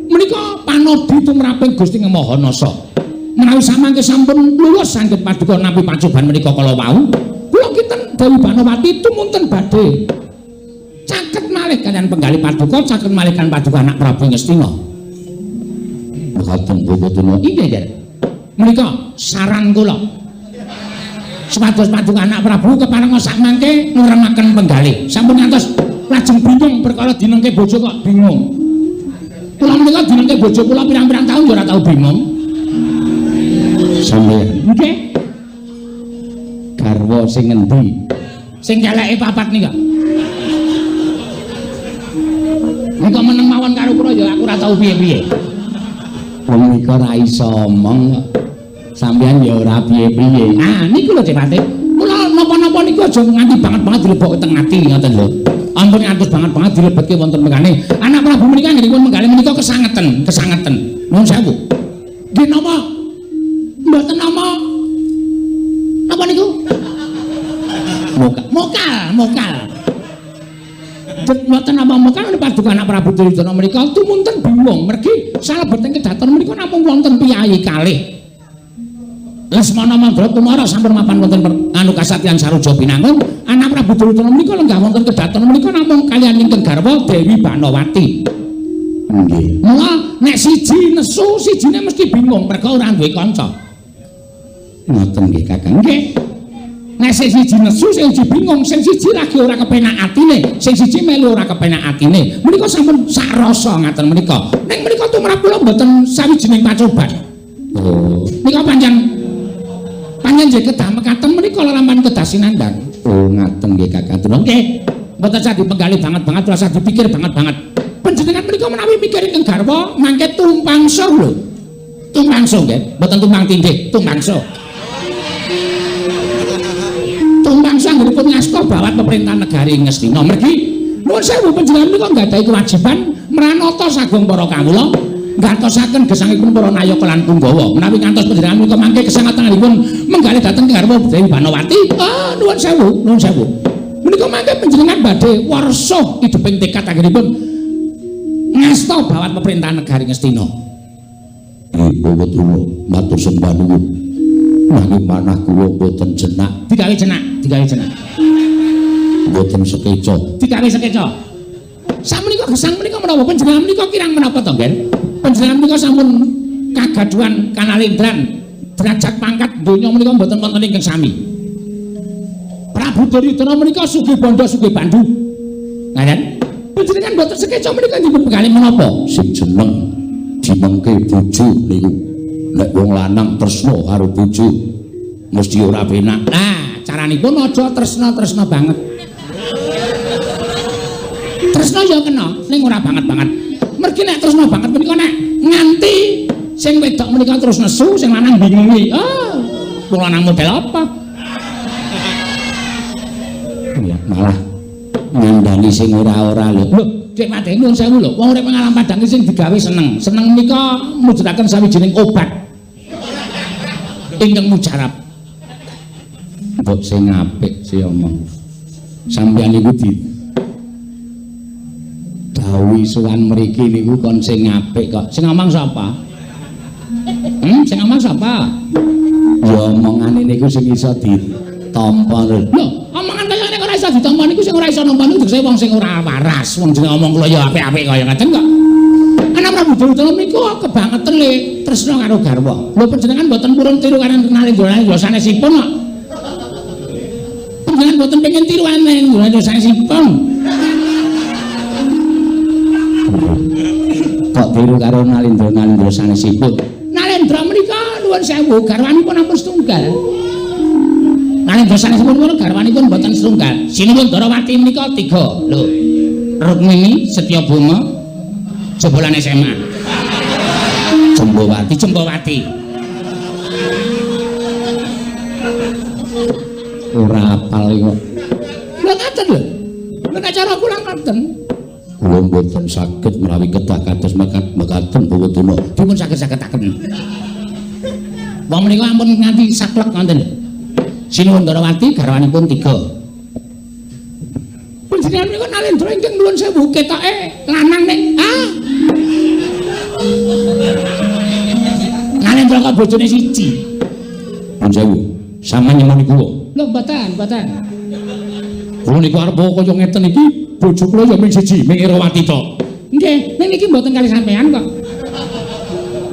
Menika panodi tumraping Gusti Maha Nasa. Menawi samangke sampun lulus saged paduka nampi pacoban menika kala wau, kula kinten Dewi Banowati tumunten badhe caket malih kaliyan penggalih paduka, caket malih kaliyan paduka anak Prabu Ngastina. Mekaten Bawa. Inggih, nggih. Menika saran kula. Supados paduka anak Prabu kepareng sakmangke ngrengaken penggalih. Sampun ngantos lajeng bingung perkara dinengke bojo kok bingung. Kula menika dinengke bojo kula pirang-pirang taun ya ora tau bingung. Sampeyan nggih. Garwa sing ngendi? Sing keleke papat nika. Nika meneng mawon karo kula ya aku ora tau piye-piye. Wong nika ora iso omong kok. Sampeyan ya ora piye-piye. Ah niku lho Cepate. Kula napa-napa niku aja nganti banget-banget dilebokke teng ati ngoten lho. Ampun ngantos banget-banget dilebetke wonten mengane. Anak Prabu menika anggenipun menggalih menika kesangeten, kesangeten. Nuwun sewu. Nggih napa? Mboten napa? Napa niku? Mokal, mokal. Mboten napa mokal paduka anak Prabu Duryudana menika tumunten bingung mergi salebeting kedaton menika namung wonten piyayi kalih. Lesmana Mandra Kumara sampun mapan wonten anu kasatyan Saruja Binangun, anak Prabu Duryudana menika lenggah wonten kedaton menika namung kaliyan ingkang garwa Dewi Banowati. Nggih. Mula nek siji nesu, sijine mesti bingung merga ora duwe kanca. Ngoten nggih Kakang. Nggih. Nek sing siji nesu, sing siji bingung, sing siji lagi ora kepenak atine, sing siji melu ora kepenak atine. Menika sampun sak rasa ngaten menika. Ning menika tumrap kula mboten sawijining pacoban. Oh. Nika pancen nggih kedah mekaten menika lelampahan kedah sinandang. Oh, ngaten nggih Kakang. Nggih. Mboten usah dipenggalih banget-banget, ora usah dipikir banget-banget. Panjenengan menika menawi mikir ingkang garwa mangke tumpangsa lho. Tumpangsa nggih, mboten tumpang tindih, tumpangsa. Tumpangsa anggenipun ngasta bawat pemerintahan negari Ngastina. Mergi nuwun sewu panjenengan menika nggadahi kewajiban mranata sagung para kawula, nggantosaken gesangipun para nayaka lan punggawa. Menawi ngantos panjenengan menika mangke kesangatanipun menggalih dhateng garwa Dewi Banowati, ah nuwun sewu, nuwun sewu. Menika mangke panjenengan badhe warsa ideping tekad anggenipun ngasta bawat pemerintahan negari Ngastina. Nggih, Bawa matur sembah nuwun. Nanging manah kula mboten jenak. Digawe jenak, digawe jenak. Mboten sekeca. Digawe sekeca. Sakmenika gesang menika menapa panjenengan menika kirang menapa to, Ngger? Panjenengan menika sampun kagaduhan kanalendran derajat pangkat donya menika mboten wonten ingkang sami. Prabu Duryudana menika sugih bandha sugih bandu. Ngaten? Panjenengan mboten sekeca menika dipun penggalih menapa? Sing jeneng dinengke bojo niku. Nek wong lanang tresna karo bojo mesti ora penak. Nah, caranipun aja tresna-tresna banget. Tresna ya kena, ning ora banget-banget. Mergi nek tresna banget menika nek nganti sing wedok menika terus nesu, sing lanang bingungi. Ah, wong lanang model apa? Ya, malah ngandani sing ora-ora lho. Lho, Dik Mate nuwun sewu lho. Wong urip ngalam padang sing digawe seneng. Seneng menika mujudaken sawijining obat ingkang mujarab. Mbok sing apik sih omong. Sampeyan niku di dawuhi sowan mriki niku kon sing apik kok. Sing ngomong sapa? Sing ngomong sapa? Ya omongane niku sing iso ditampa lho. Lho, omongan kaya nek ora iso ditampa niku sing ora iso nampa niku tegese wong sing ora waras. Wong jenenge omong kula ya apik-apik kaya ngaten kok. Anak Prabu Duryudana niku kebangeten le tresna karo garwa. Lho panjenengan mboten purun tiru karo Narendra sanesipun kok. Panjenengan mboten pengen tiru karo Narendra sanesipun. Kok tiru karo Narendra sanesipun? Narendra menika nuwun sewu garwanipun ampun setunggal. Nalendra sanesipun kula garwanipun mboten setunggal. Sinuwun Darawati menika 3. Lho. Rukmini, Setyabama, jebolan SMA. Jembawati, Jembawati. Ora apal kok. Lho ngaten lho. Lho nek cara kula ngoten. Kula mboten saged menawi kedah kados mekaten Bapak Durna. Dipun saged-sagetaken. Wong menika ampun nganti saklek ngoten lho. Sinuwun Darawati garwanipun 3. Panjenengan menika Nalendra ingkang nuwun sewu ketoke lanang nek ah. Nalendra kok bojone siji. Nuwun sewu. Sampeyan nyemoni kula. Lho mboten, mboten. Kula niku arep kaya ngeten iki bojo kula ya ming siji, ming Irawati tok. Nggih, ning niki mboten kali sampean kok.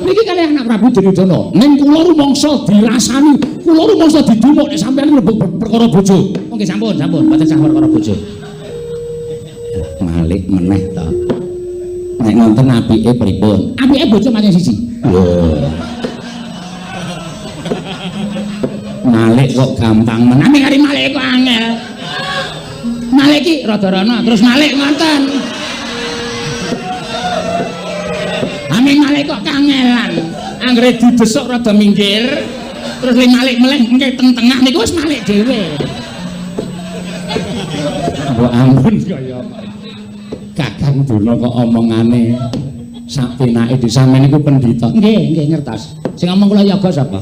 Niki kalih anak Prabu Duryudana. Ning kula rumangsa dirasani, kula rumangsa didumuk nek sampean mlebu perkara bojo. Oh nggih sampun, sampun, mboten sah perkara bojo. Malik meneh to. Nek ngonten apike pripun? Apike bojo pancen siji. Lho. Malik kok gampang meneh. Nek kari malik kok angel. Malik iki rada rono terus malik ngonten. Ame malik kok kangelan. Anggere didesuk rada minggir, terus le malik meleh mengke teng tengah niku wis malik dhewe. Mbok ampun kaya Kakang Durna kok omongane sak penake di sampeyan niku pendhita. Nggih, nggih ngertos. Sing ngomong kula yoga sapa?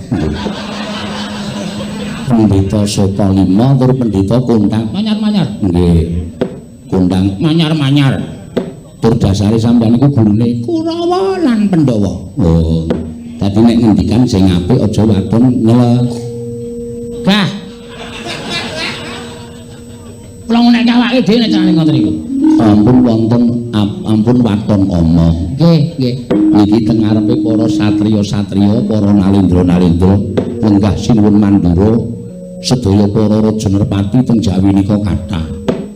Pendhita Sota Lima tur pendhita Kondang. Manyar-manyar. Nggih. Kondang manyar-manyar. Tur dasare sampeyan niku gurune Kurawa lan Pandhawa. Oh. Dadi nek ngendikan sing apik aja wadon nyele. Gah. Kula nek awake dhewe nek carane ngoten niku. Ampun wonten ampun waton omong. Nggih, nggih. Niki teng ngarepe para satriya-satriya, para nalendra-nalendra, lenggah sinuwun mandura, sedaya para raja nerpati teng Jawi nika kathah.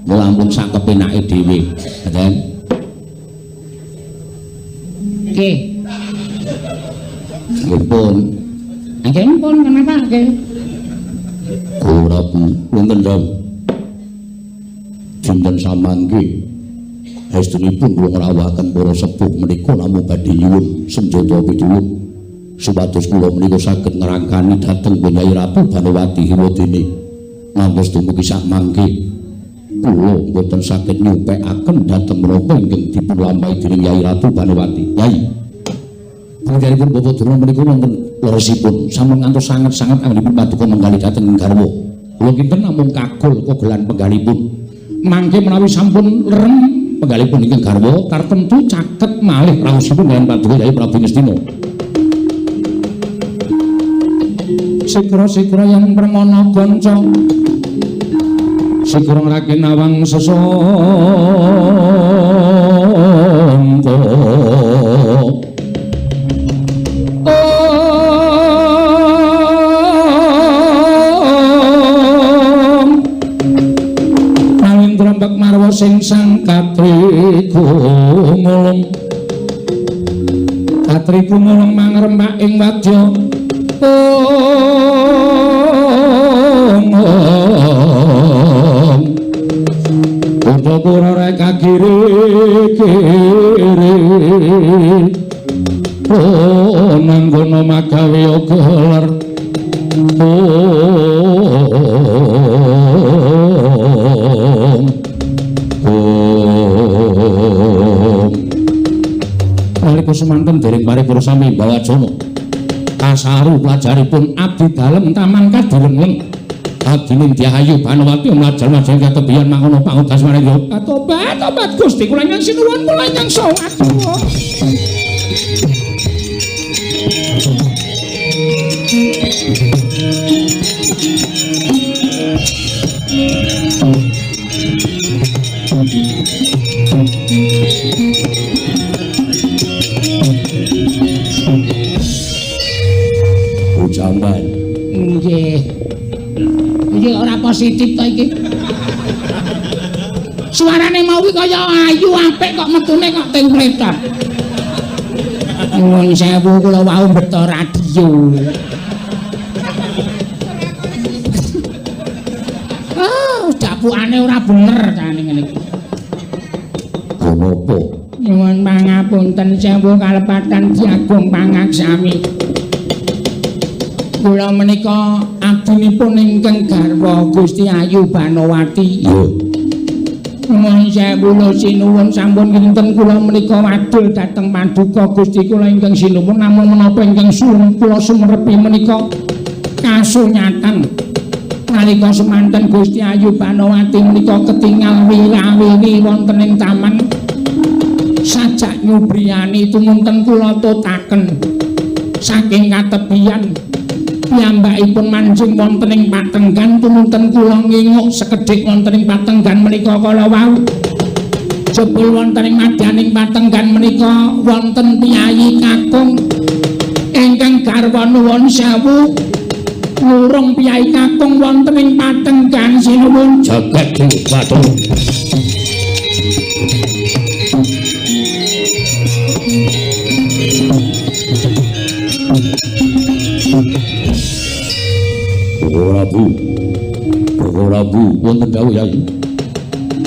Mula ampun sak kepenake dhewe. Ngoten. Nggih. Nggih pun. Nggih pun kenapa nggih? Kula wonten dong. Dinten samangke estunipun kula ngrawuhaken para sepuh menika namung badhe nyuwun senjata pituwun supados kula menika saged ngrangkani dhateng Nyai Ratu Banowati Hiwadene. Ngantos dumugi samangke kula mboten saged nyupekaken dhateng menapa ingkang dipun lampahi dening Nyai Ratu Banowati. Yai, panjenenganipun Bapak Durna menika wonten leresipun sampun ngantos sanget-sanget anggenipun paduka menggalih dhateng garwa. Kula kinten namung kagol kogelan penggalipun. Mangke menawi sampun lerem penggalipun ingkang garwa tartemtu caket malih raosipun kaliyan paduka Yai Prabu Ngastina. Sikra-sikra yang permana kanca sikra ngrake nawang sesangka. Marwa sing sang katriku mulung katriku mulung mangrempak ing wadya. Pura-pura reka kiri kiri nanggono magawe gelar. Nalika semanten dereng paripurna sami bawajana kasaru pelajaripun abdi dalem taman kadileng-leng adining Dyahayu Banowati mlajar-mlajar katebian mangono pangudas marang tobat tobat Gusti kula ingkang sinuwun kula ingkang sowan. Jamban. Nggih. Iki ora positif to iki. Suarane mau ki kaya ayu apik kok metune kok teng mletot. Nuwun sewu kula wau beto radio. Gapukane ora bener cahane ngene iki. Napa? Nyuwun pangapunten sewu kalepatan Ki Agung Pangaksami. Kula menika abdinipun ingkang garwa Gusti Ayu Banowati. Iya. Nyuwun sewu sinuwun sampun kinten kula menika wadul dhateng paduka Gusti kula ingkang sinuwun namung menapa ingkang kula sumerepi menika kasunyatan. Nalika semanten Gusti Ayu Banowati menika ketingal wirawiri wonten ing taman sajak nyubriyani tumunten kula totaken saking katebian piyambakipun manjing wonten ing patenggan tumunten kula nginguk sekedhik wonten ing patenggan menika kala wau. Jebul wonten ing madyaning patenggan menika wonten piyayi kakung ingkang garwa nuwun sewu ngurung piyayi kakung wonten ing patenggan sinuwun jagat dewa batara. Prabu, wonten dawuh Yai.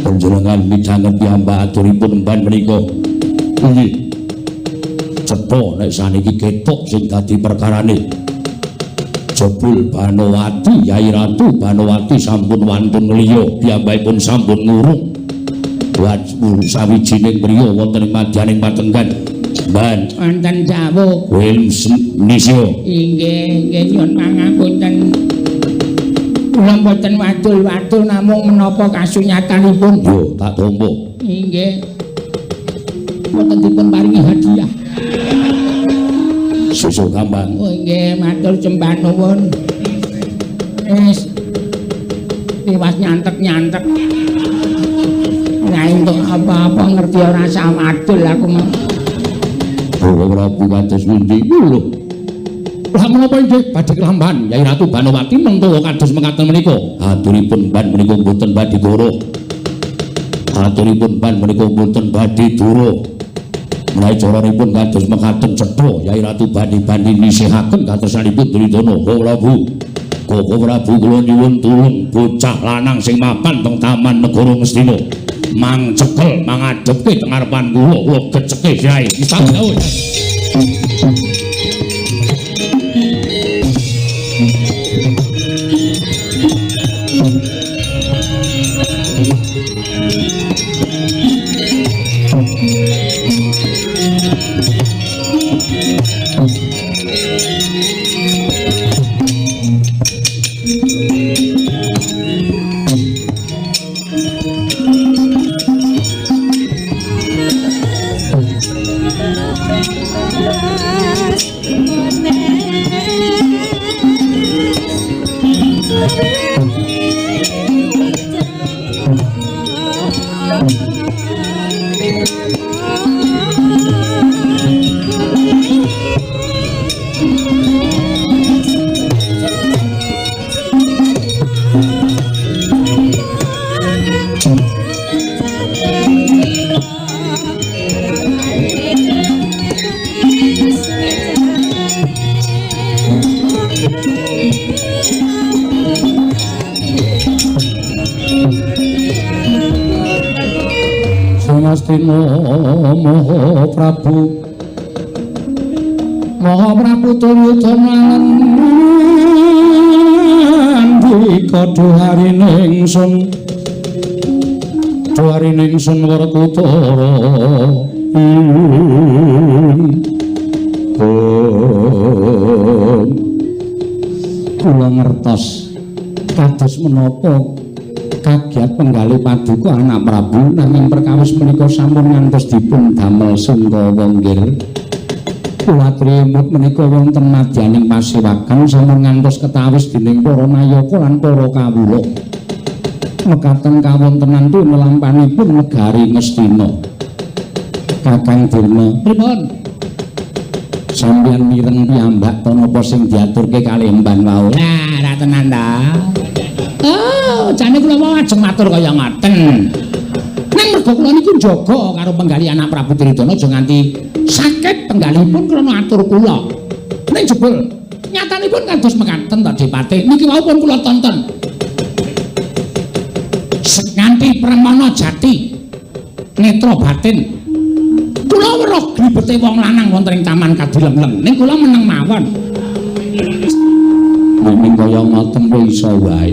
Panjenengan midhanget piyambak aturipun emban menika. Inggih. Cetha nek saniki ketok sing dadi perkarane. Jebul Banowati, Yai Ratu Banowati sampun wantun liya, piyambakipun sampun ngurung sawijining priya wonten ing madyaning patenggan. Mban wonten dawuh. Kowe nisya. Inggih, inggih nyuwun pangapunten. Kula mboten wadul-wadul namung menapa kasunyatanipun. Yo, tak tampa. Inggih. Mboten dipun paringi hadiah. Susu kambang. Oh inggih, matur sembah nuwun. Wis. Tiwas nyantek-nyantek. Ora entuk apa-apa ngerti ora sah wadul aku mah. Prabu kados pundi? Lho. Lah menapa inggih badhe kelampahan Yai Ratu Banowati mentuwa kados mekaten menika? Aturipun ban menika mboten badhe goro. Aturipun ban menika mboten badhe dura. Menawi caranipun kados mekaten cetha Yai Ratu badhe-badhe nisihaken katersanipun Duryudana. Prabu. Koko Prabu kula nyuwun tulung bocah lanang sing mapan teng Taman Negara Ngastina. Mang cekel mangadhepke teng ngarepan kula, kula geceke Yai. Misal dawuh. Maha Prabu Maha Prabu Duryudana ngendika duharine ingsun duharine ingsun Werkudara kula ngertos kados menapa kagiat penggalih paduka anak Prabu nanging perkawis menika sampun ngantos dipun damel sungkawa nggir. Kula aturi menika wonten madyaning pasewakan sampun ngantos ketawis dening para nayaka lan para kawula. Mekaten kawontenan tumelampanipun negari Ngastina. Kakang Durna, pripun? Sampeyan mireng piyambak to napa sing diaturke kalih emban wau? Lah, ra tenan ta. Oh, jane kula mau ajeng matur kaya ngoten. Ning mergo kula niku njaga karo penggalih anak Prabu Duryudana aja nganti sakit penggalihipun krana atur kula. Ning jebul nyatanipun kados mekaten to Dipati. Niki wau pun kula tonton. Nganti Premana Jati netra batin. Kula weruh glibete wong lanang wonten ing Taman Kadileng-leng. Ning kula meneng mawon. Ning kaya ngoten kuwi iso wae.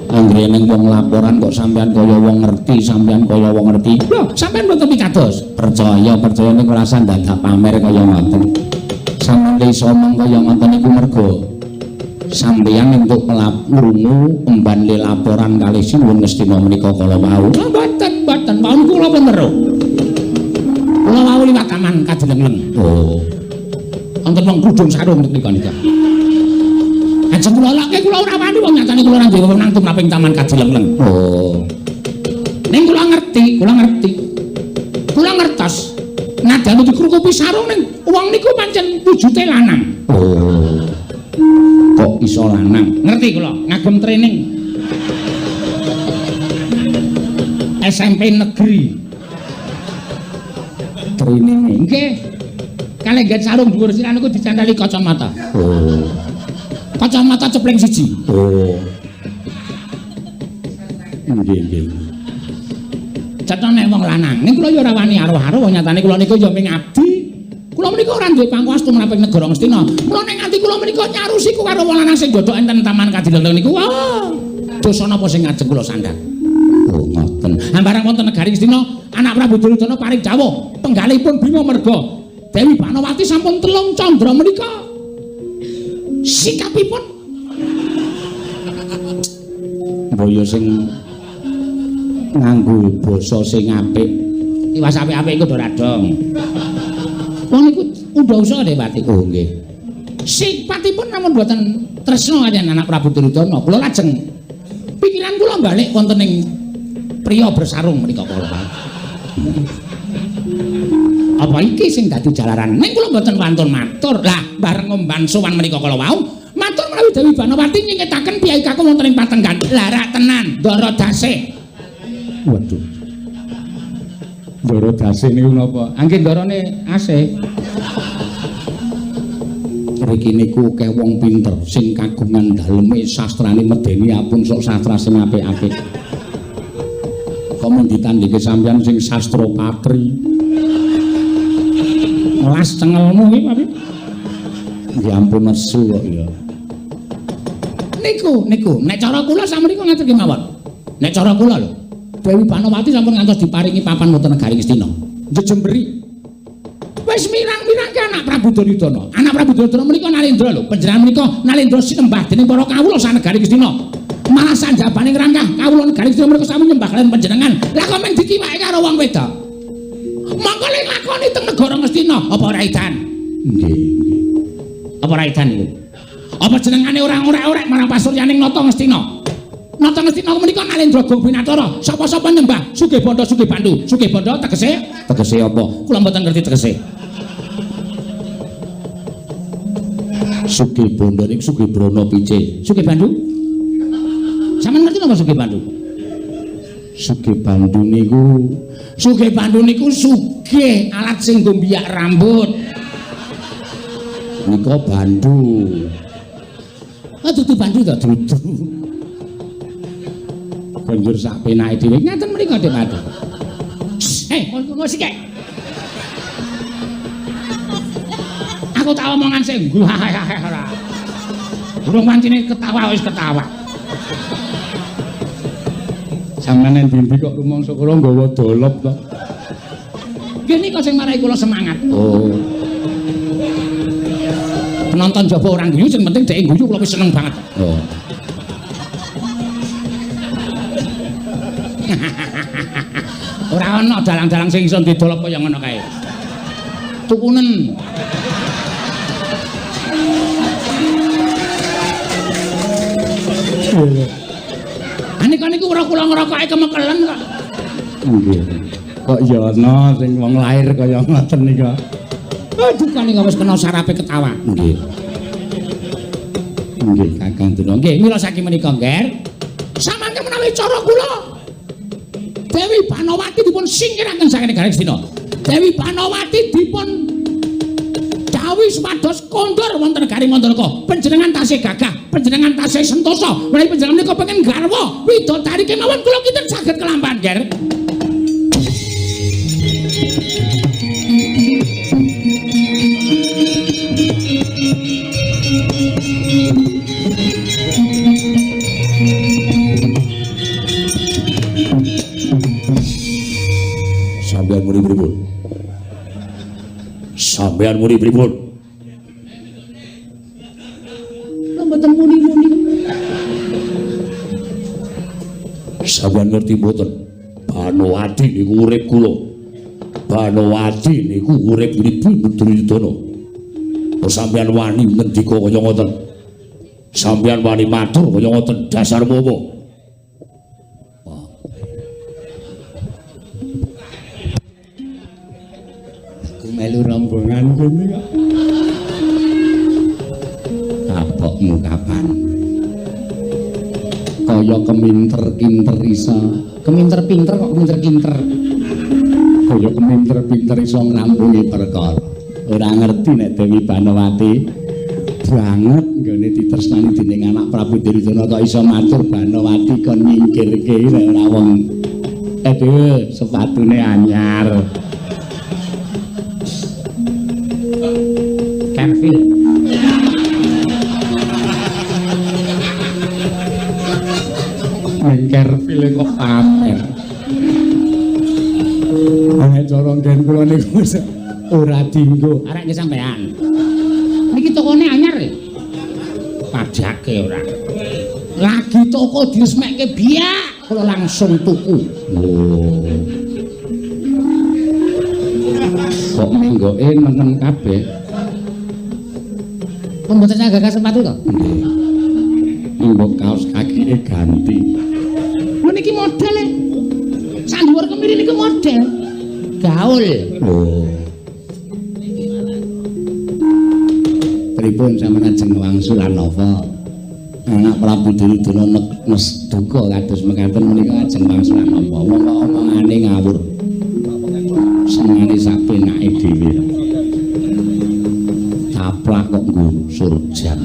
Anggere ning wong laporan kok sampean kaya wong ngerti, sampean kaya wong ngerti. Lho, sampean mboten pitados. Percaya, percaya niku ora usah dadak pamer kaya ngoten. Sampeyan iso omong kaya ngoten niku mergo sampeyan entuk ngrungu emban le laporan kalih Sinuwun Ngastina menika kala wau. Lho, mboten, mboten. Wau niku kula pun weruh. Kula wau liwat Taman Kadileng-leng. Oh. Wonten wong kudung sarung nika nika. Ajeng kula lake kula ora wani wong nyatane kula ora duwe wewenang tumrap ing Taman Kadileng-leng. Oh. Ning kula ngerti, kula ngerti. Kula ngertos. Nadyan dikrukupi sarung ning wong niku pancen wujute lanang. Oh. Kok iso lanang? Ngerti kula, ngagem training. SMP negeri. Training. Nggih. Kalih nggen sarung dhuwur sirah niku dicanteli kacamata. Oh. Kacamata cepling siji. Oh. Nggih, nggih. Cetha nek wong lanang. Ning kula ya ora wani aruh-aruh wong nyatane kula niku ya ming abdi. Kula menika ora duwe pangkuwas tumrap ing negara Ngastina. Mula nek nganti kula menika nyarusi ku karo wong lanang sing ndodhok enten Taman Kadileng niku, wah. Dosa napa sing ngajeng kula sandhang? Oh, ngoten. Hambarang wonten negari Ngastina, anak Prabu Duryudana paring dawuh penggalihipun Bima merga Dewi Banowati sampun telung candra menika. Sikapipun mbaya sing nganggo basa sing apik. Tiwas apik-apik iku ora dong. Wong niku undha-usa Dewati. Oh nggih. Sipatipun namung boten tresna kaliyan anak Prabu Duryudana. Kula lajeng pikiran kula balik wonten ing priya bersarung menika kala. Apa iki sing dadi jalaran? Ning kula mboten wantun matur. Lah bareng ngomban sowan menika kala wau, matur menawi Dewi Banowati nyingetaken piyai kakung wonten ing patenggan. Larak tenan, ndara dase. Waduh. Ndara dase niku napa? Angge ndarane asih. Mriki niku akeh wong pinter sing kagungan daleme sastrane medeni apun sok sastra sing apik-apik. Kok mung ditandhike sampeyan sing sastra patri. Welas cengelmu iki, Pak. Ya ampun nesu kok ya. Niku, niku, nek cara kula sampeyan ngaten kemawon. Nek cara kula lho, Dewi Banowati sampun ngantos diparingi papan wonten negari Ngastina. Njejemberi. Wis mirang-mirangke anak Prabu Duryudana. Anak Prabu Duryudana menika Nalendra lho. Panjenengan menika Nalendra sinembah dening para kawula sanegari Ngastina. Malah sanjabane ngrangkah kawula negari Ngastina menika sami nyembah kaliyan panjenengan. Lah kok men dikiwake karo wong wedok. Mongko le lakoni teng negara Ngastina apa ora edan? Nggih, nggih. Apa ora edan niku? Apa jenengane ora orek-orek marang pasuryaning Nata Ngastina? Nata Ngastina menika Nalendra Gong Binatara. Sapa-sapa nyembah Sugih Bandha Sugih Bandu. Sugih Bandha tegese tegese apa? Kula mboten ngerti tegese. Sugih Bandha niku Sugih Brana pice. Sugih Bandu? Sampeyan ngerti napa Sugih Bandu? Sugih Bandu niku Sugih Bandu niku sugih alat sing nggo mbiyak rambut. Nika bandu. Ah dudu bandu to, dudu. Banjur sak penake dhewe ngaten mriku Dik Pati. Eh, ngono sik. Aku tak omongan sing ora. Durung wancine ketawa wis ketawa. Sampeyan endi kok rumangsa kula nggawa dolop to. Nggih nika sing marai kula semangat. Oh. Penonton jaba ora guyu sing penting dhek guyu kula wis seneng banget. Oh. Ora ana dalang-dalang sing iso didolop kaya ngono kae. Tukunen. Anika niku ora kula ngrokoke kemekelen kok. Nggih. Kok ya ana sing wong lair kaya ngoten nika. Aduh kan wis kena sarape ketawa. Nggih. Nggih, Kakang Durna. Nggih, mila saking menika, Ngger. Samangke menawi cara kula Dewi Banowati dipun singkiraken saking negara Ngastina. Dewi Banowati dipun menawi supados kondur wonten negari Mandaraka. Panjenengan tasih gagah, panjenengan tasih sentosa. Menawi panjenengan menika pengen garwa widodari kemawon kula kinten saged kelampahan, Ger. Sampeyan muni pripun? Sampeyan muni pripun? Lha mboten muni-muni. Sampeyan ngerti mboten? Banowati niku urip kula. Banowati niku urip Ibu Duryudana. Kok sampeyan wani ngendika kaya ngoten? Sampeyan wani matur kaya ngoten, dasarmu apa? Melu rombongan kene kok. Kapokmu kapan? Kaya keminter-kinter iso. Keminter-pinter kok keminter-kinter. Kaya keminter-pinter iso ngrampungi perkara. Ora ngerti nek Dewi Banowati banget nggone ditresnani dening anak Prabu Duryudana kok iso matur Banowati kon nyingkirke nek ora wong. Aduh, sepatune anyar. Kerfil. Nang Kerfil kok pamer. Nek cara nggen kula niku ora dinggo. Arek nggih sampean. Niki tokone anyar ya? Pajake ora. Lagi toko diresmekke biak, kula langsung tuku. Oh. Kok menggoke nenten kabeh? Pun mboten gagal sepatu to? Nggih. Mbok kaos kakine ganti. Lho niki model e. Sak dhuwur kemiri niku model. Gaul. Oh. Pripun sampeyan ajeng wangsulan napa? Anak Prabu Duryudana nes duka kados mekaten menika ajeng wangsulan napa? Wong kok omongane ngawur. Senengane sak penake dhewe. Taplak kok nggo surjan.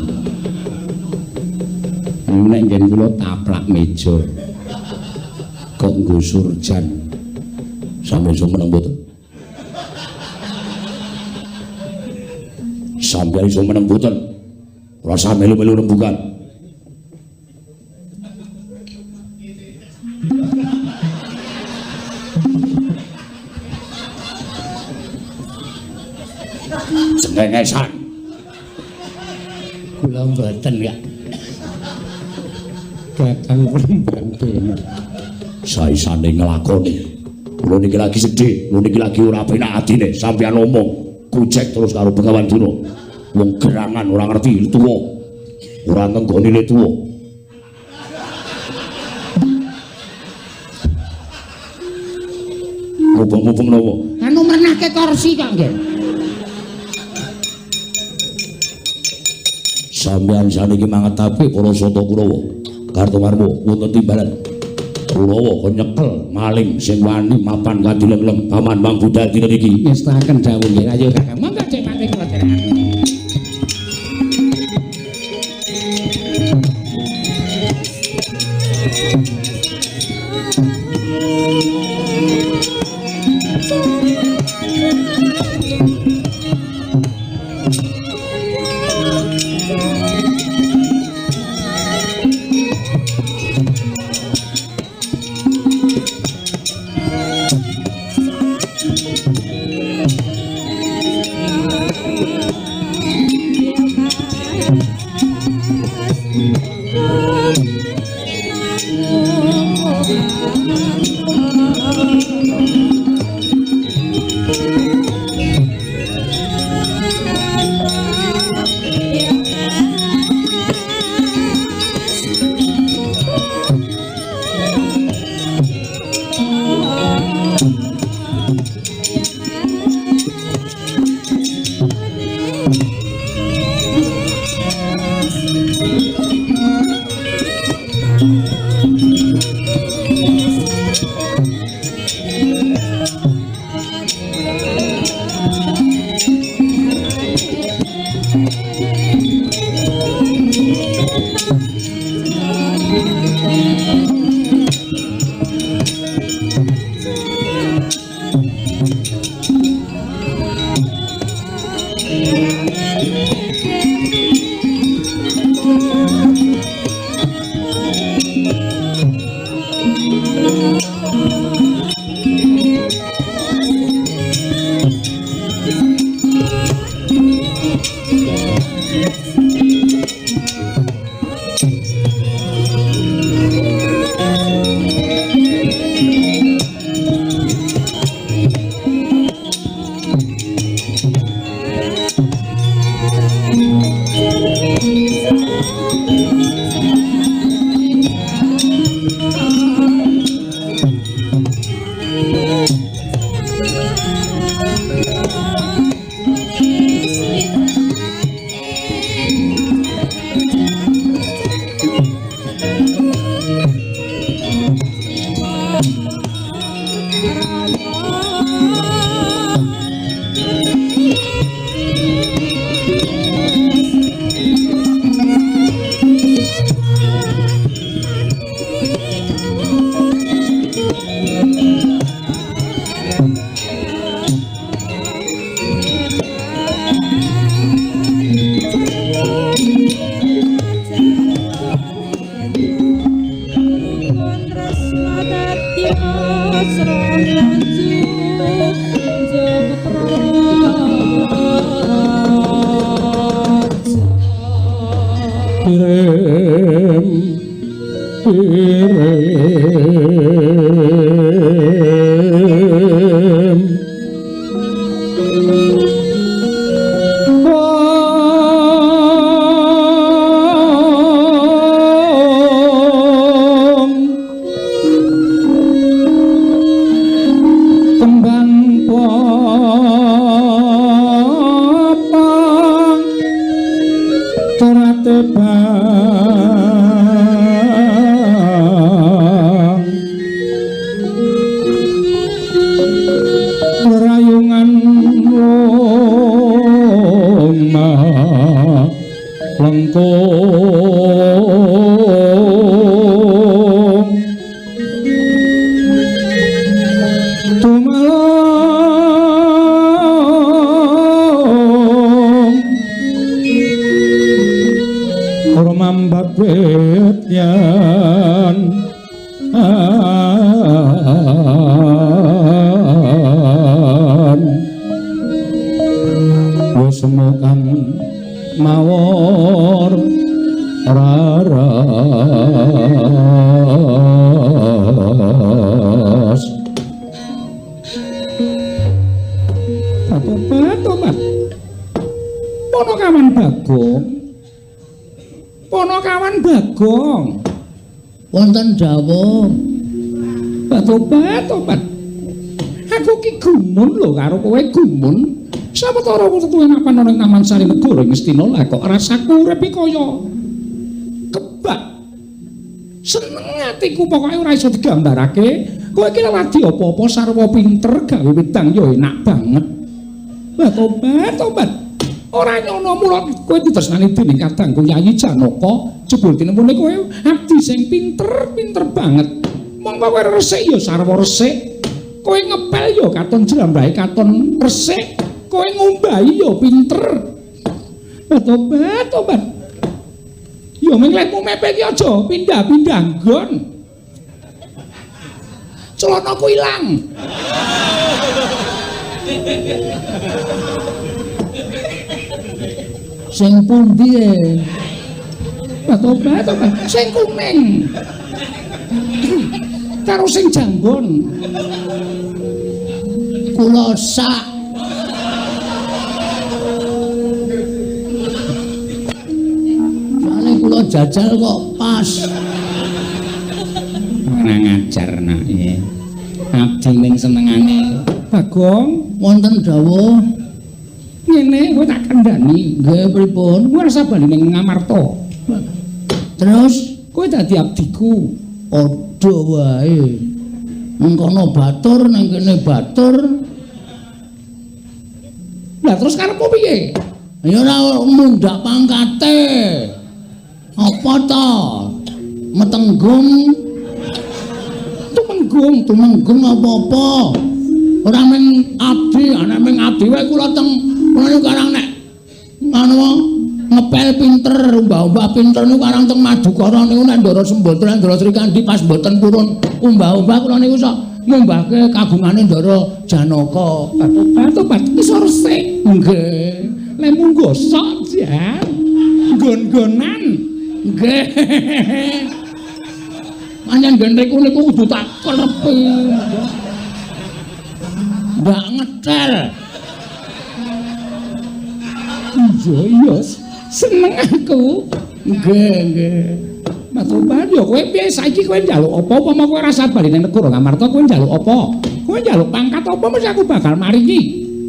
Nek nggen kula taplak meja kok nggo surjan. Sampeyan iso meneng mboten? Sampeyan iso meneng mboten? Ora usah melu-melu rembugan. Cengengesan. Kula mboten ya. Kakang pembantu. Saisane nglakoni. Kula niki lagi sedih, kula niki lagi ora penak atine, sampeyan omong kucek terus karo Begawan Durna. Wong gerangan ora ngerti tuwa. Ora nenggoni le tuwa. Mubeng-mubeng napa? Anu mrenahke kursi kok nggih. Sampeyan saniki mangetapi para sata Kurawa. Kartomarma wonten timbalan. Kurawa kon nyekel maling sing wani mapan kanthi leng-leng paman Mang Budal dina niki. Ngestaken dawuh nggih. Ayo Kakang. Monggo Cek Pati kula dherekaken. Tresna dadi asra lanjut Pirim pirim wong kembang popong torate bang rayungan omah lengkung tumalong ora mambat wit yen an wis kang mawar raras. Tobat. Ponokawan Bagong. Ponokawan Bagong. Wonten dawuh. Tobat, tobat. Aku ki gumun lho karo kowe gumun. Sawetara tuwe mapan ana ing Taman Sari Negara Ngastina lah kok rasaku urip iki kaya kebak. Seneng atiku pokoke ora iso digambarake. Kowe iki lagi apa-apa sarwa pinter gawe wedang ya enak banget. Wah tobat, tobat. Ora nyono mula kowe ditresnani dening kadangku Yayi Janaka, jebul tinemune kowe abdi sing pinter, pinter banget. Mongko kowe resik ya sarwa resik. Kowe ngepel ya katon jlambahe katon resik. Kowe ngumbahi ya pinter. Wah tobat, tobat. Ya ming lehmu mepe iki aja pindah-pindah nggon. Celanaku ilang. Sing pundi e? Wah tobat, tobat. Sing kuning. Karo sing janggon. Kula sak. Soale kula jajal kok pas. Ora ngajar nak e. Abdi ning senengane. Bagong, Wonten dawuh. Ngene kowe tak kandhani. Nggih pripun? Kowe rasa bali ning Ngamarta. Terus kowe dadi abdiku. Padha wae. Mengkono batur nang kene batur. Lah terus karepmu piye? Ya ora mundhak pangkate. Apa ta? Metenggung. Tumenggung, tumenggung apa-apa. Ora mung abdi, ana mung abdi wae kula teng kula karang nek anu ngepel pinter, umbah-umbah pinter niku karang teng Madukara niku nek Ndara Sembadra, Ndara Srikandhi pas mboten purun umbah-umbah kula niku sok ngumbahke kagungane Ndara Janaka. Tobat, iso resik. Nggih. Lemu gosok jan. Nggon-nggonan. Nggih. Pancen nggen riku niku kudu tak klepi. Mbak ngetel. Iya, iya. Seneng aku. Nggih, nggih. Matobat ya kowe piye saiki kowe njaluk apa upama kowe rasa bali nang negara Ngamarta kowe njaluk apa? Kowe njaluk pangkat apa mesti aku bakal maringi.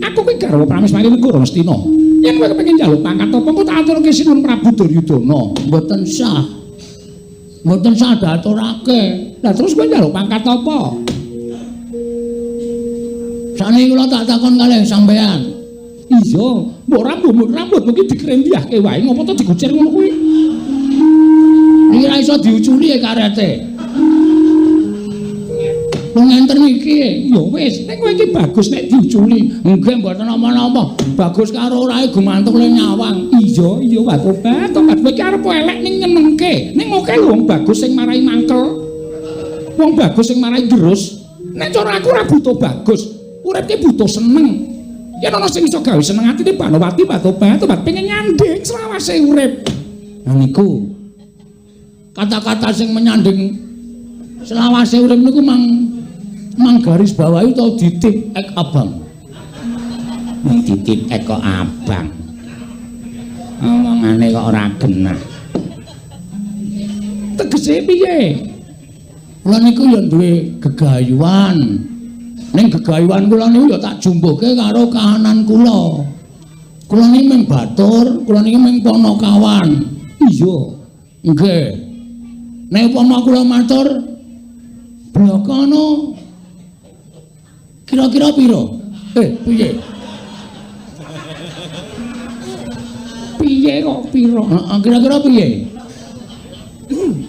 Aku kuwi garwa prameswari negara Ngastina. Yen kowe kepengin njaluk pangkat apa engko tak aturke Sinuwun Prabu Duryudana. Mboten sah. Mboten sah diaturake. Lah terus kowe njaluk pangkat apa? Sakniki kula tak takon kalih sampean. Iya, mbok rambutmu ki dikrembiahke wae ngopo to digucir ngono kuwi? Iki ora iso diuculi e karete. Wong enten iki, ya wis, nek kowe iki bagus nek diuculi. Nggih mboten napa-napa. Bagus karo orae gumantung le nyawang. Iya, iya wae tobat, tobat kowe iki arep elek ning nyenengke. Ning oke lho wong bagus sing marai mangkel. Wong bagus sing marai gerus. Nek cara aku ora butuh bagus, urip ki butuh seneng. Yen ana sing iso gawe seneng atine Banowati Batobat, tobat pengen nyanding selawase urip. Nah niku kata-kata sing menyanding selawase urip niku mang garis bawahi utawa ditip ek abang. Ditip ek kok abang. Omongane kok ora genah. Tegese piye? Kula niku ya duwe gegayuhan. Ning gegayuhan kula niku ya tak jumbuhke karo kahanan kula. Kula niki mung batur, kula niki mung ponokawan. Iya. Nggih. Nek upama kula matur blokana kira-kira pira? Piye? Piye kok pira? Heeh, kira-kira piye?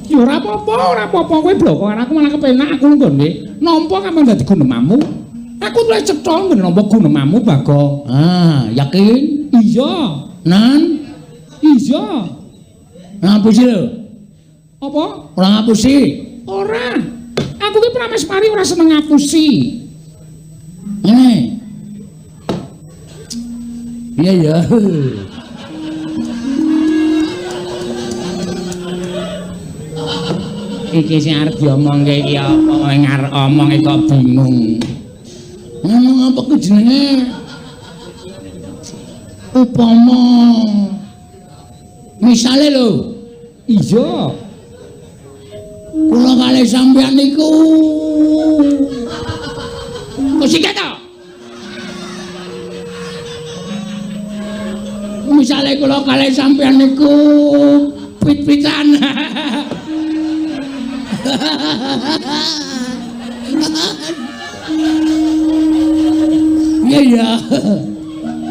Ya ora apa-apa, ora apa-apa kowe bloko karo aku malah kepenak aku nggone nampa kapan dadi gunemamu. Aku luwih cetha nggone nampa gunemamu, Bagong. Ah, yakin? Iya. Nan? Iya. Ngapusi lho. Apa? Ora ngapusi. Ora. Aku ki pramesmari ora seneng ngapusi. Ngene. Iya ya. Iki sing arep diomongke iki apa ngarep omong kok bingung. Ngomong apa ku jenenge? Upama misale lho. Iya. Kula kalih sampeyan niku kok sik to? Misale kula kalih sampeyan niku pit-pitan. Iya ya.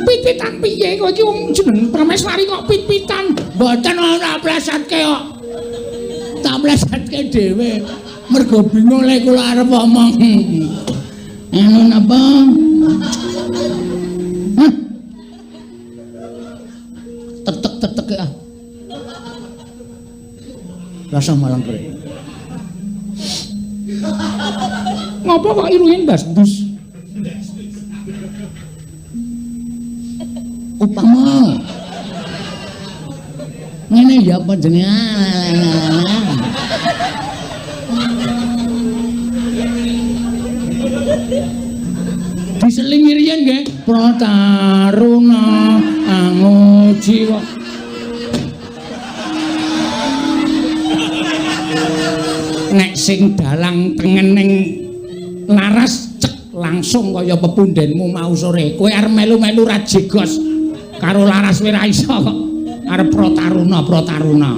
Pit-pitan piye kok iki wong jeneng Prameswari kok pit-pitan? Mboten ora plesatke kok. Tak plesatke dhewe. Mergo bingung lek kula arep omong. Anu napa? Hah? Tetek-tetek ah. Rasa malang kere. Ngopo kok irunge mbas-mbus? Upama ngene ya apa jenenge? Diselingi riyen nggih Prataruna anguji kok. Nek sing dalang tengen ning laras cek langsung kaya pepundenmu mau sore. Kowe arep melu-melu ra jegos karo laras kowe ra iso kok. Arep Prataruna Prataruna.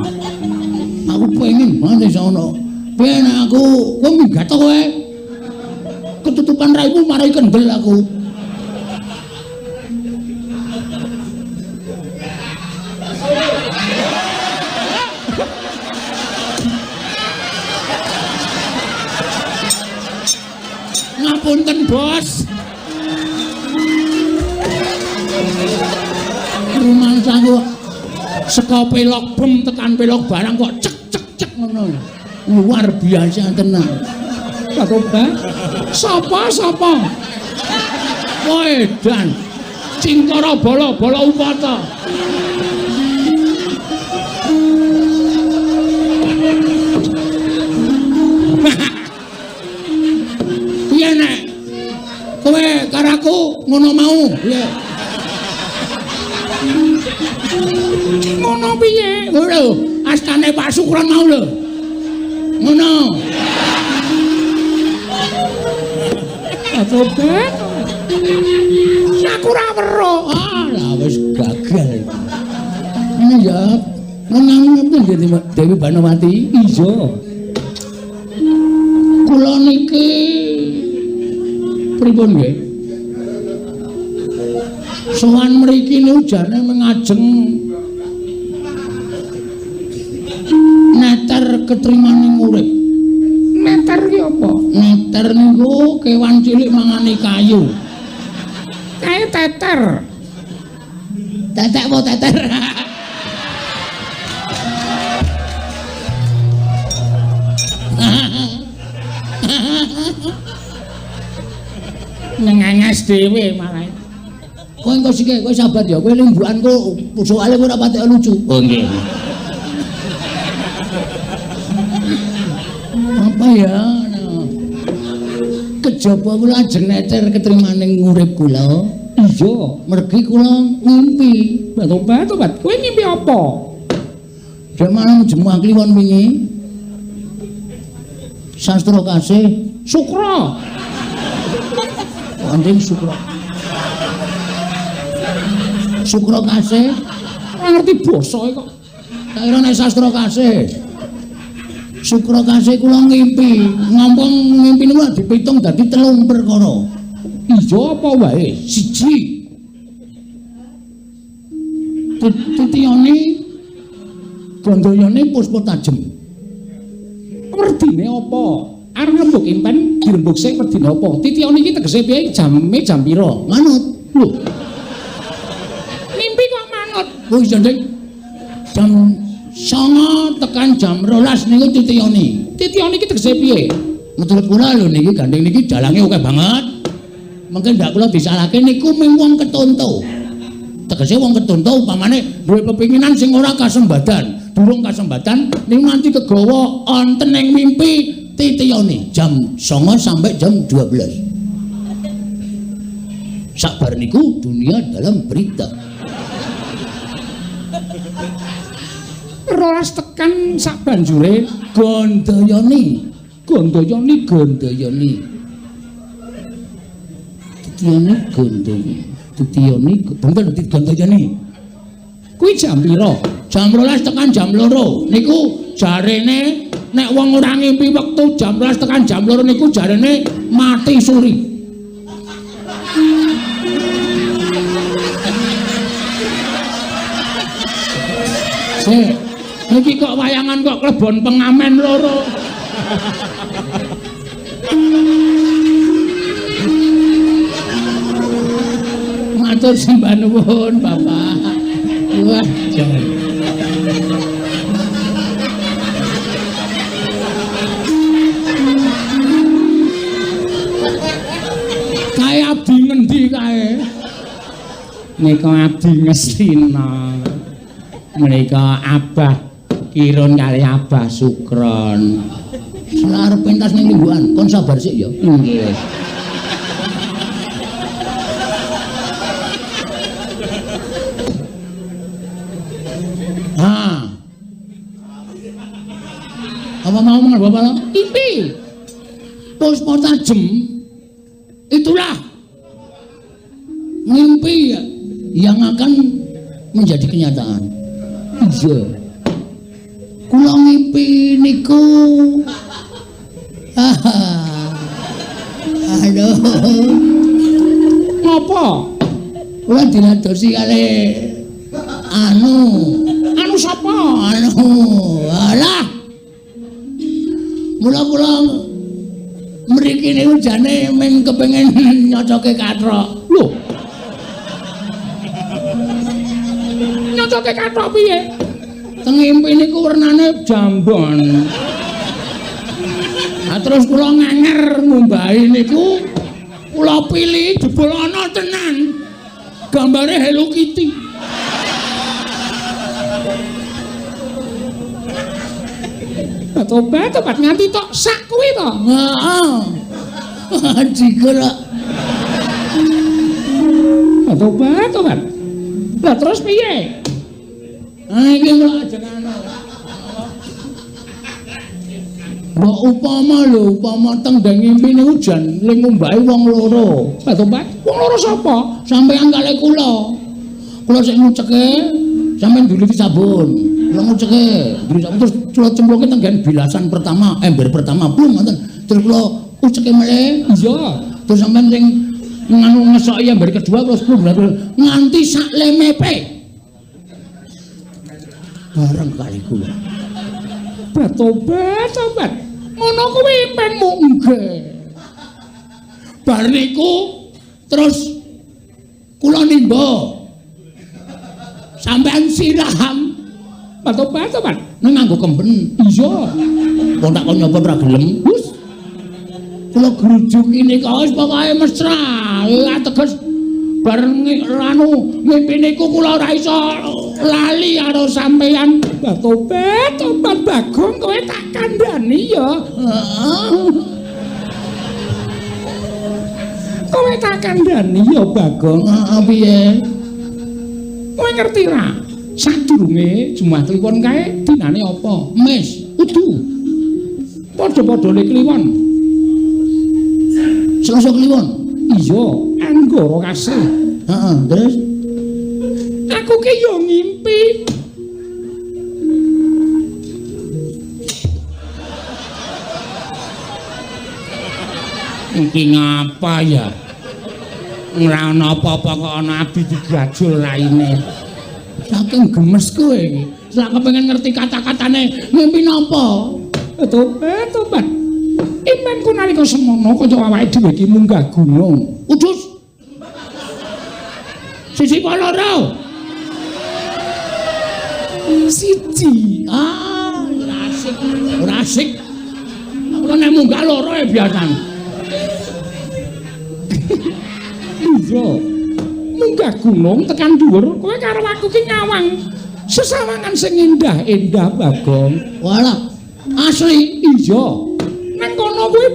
Aku pengen banget iso ngono. Ben aku kowe minggat to kowe. Ketutupan raimu marai kendel aku. Ngapunten, Bos. Rumangsaku saka pelok bem tekan pelok barang kok cek cek cek ngono. Luar biasa tenan. Pak, sapa sapa? Wedan. Cingkara bala-bala upata. Piye nek kowe karo aku ngono mau? Piye? Ngono piye? Lho, astane Pak Sukron mau lho. Ngono. Tobat. Aku ora weruh. Ah, lah wis gagal. Ngene ya. Ngono ngerti Dewi Banowati? Iya. Kula niki pripun nggih? Sowan mriki niku jane mengajeng neter ketrimaning urip. Neter ki apa? Neter niku kewan cilik mangani kayu. Kae teter. Tetek apa teter? Nengenges dhewe malah. Kowe engko sike, kowe sabar ya, kowe limbukan kok soalé kowe ora patek lucu. Oh nggih. Apa ya? Kejaba kula ajeng neter ketrimaning urip kula. Iya, mergi kula ngimpi. Tobat, kowe ngimpi apa? Dek malam Jemuah Kliwon wingi. Sastra kasih Sukra. Wonten Sukra. Sukra kasih ora ngerti basa kok. Tak kira nek sastra kasih. Sukra kasih kula ngimpi, ngomong ngimpi niku dipitung dadi 3 perkara. Iya apa wae? Siji. Titiyane Gandayane puspa tajem. Werdine apa? Arep ngrembug impen dirembug sik werdine apa? Titiyane iki tegese piye? Jame jam pira? Manut. Lho. Mimpi kok manut? Oh iya, Dik. Jam 9 tekan jam 12 niku titiyane. Titiyane iki tegese piye? Menurut kula lho niki gandeng niki dalange akeh banget. Mungkin ndak kula disalahke niku mung wong ketonto. Tegese wong ketonto upamane duwe pepinginan sing ora kasembadan, durung kasembatan niku nganti kegawa wonten ing mimpi titiyane jam 9 sampai jam 12. Sabar niku dunia dalam berita. 12 tekan sak banjure Gandayane, Gandayane Gandayane. Titiyane Gandayane. Titiyane bentar Gandayane. Kuwi jam pira? Jam 12 tekan jam 2. Niku jarene nek wong ora ngimpi wektu jam 12 tekan jam 2 niku jarene mati suri. Sik, niki kok wayangan kok klebon pengamen loro. Matur sembah nuwun, Bapak. Wah, jan. Kae abdi ngendi kae? Nika abdi Ngastina. Menika Abah Kirun kali Abah Sukron. Salah arep pentas ning limbukan, kon sabar sik ya. Nggih. Ha. Apa mau ngomong Bapak? Impi. Puspa tajem. Itulah mimpi yang akan menjadi kenyataan. Iya. Kula ngimpi niku. Aduh. Ngopo? Kula diladosi kali anu. Anu sapa? Anu. Alah. Mula kula mriki niku jane mung kepengin nyocoke kathok. Lho. Nyocoke kathok piye? Teng ngimpi niku wernane jambon. Ha terus kula ngenger ngumbahi niku kula pilih jebul ana tenan. Gambare Hello Kitty. Tobat tobat nganti tok sak kuwi to. Heeh. Digerak. Tobat tobat. Lah terus piye? Ah iki kula ajeng anu. Mbok upama lho, upama teng ndang ngimpi niku jan ling ngumbahi wong loro. Tobat, wong loro sapa? Sampeyan kalih kula. Kula sik nguceke, sampeyan nduliti sabun. Kula nguceke, nduliti sabun terus kula cemplungke teng nggen bilasan pertama, ember pertama, plung ngoten. Terus kula uceke melih. Iya. Terus sampeyan sing nganu ngesoki ember kedua terus plung nganti sak lemepe. Bareng kali kula. Tobat, tobat. Ngono kuwi impenmu nggih. Bar niku terus kula nimba. Sampeyan siram. Tobat, tobat. Ning nganggo kemben. Iya. Wong tak kon nyopot ora gelem. Hus. Kula grujuki nika wis pokoke mesra. Ateges bareng anu ngimpi niku kula ora iso lali karo sampeyan. Tobat, tobat Bagong kowe tak kandhani ya. Kowe tak kandhani ya Bagong. Heeh piye? Kowe ngerti ra? Sadurunge Jumat Kliwon kae dinane apa? Mes, udu. Padha-padhane Kliwon. Selasa Kliwon. Iya, Anggara Kasih. Heeh, terus aku ki yo ngimpi. Iki ngapa ya? Ora ana apa-apa kok ana abdi digajul raine. Saking gemes kowe iki. Sak kepengin ngerti kata-katane ngimpi napa? Tobat, tobat. Imanku nalika semono kaya awake dhewe iki munggah gunung. Udus. Siji apa loro? Siji. Ah, ora asik. Ora asik. Aku nek munggah loro ya biasane. Iya. Munggah gunung tekan dhuwur, kowe karo aku ki ngawang. Sesawangan sing indah-indah Bagong. Walah, asli iya. Nang kono kuwi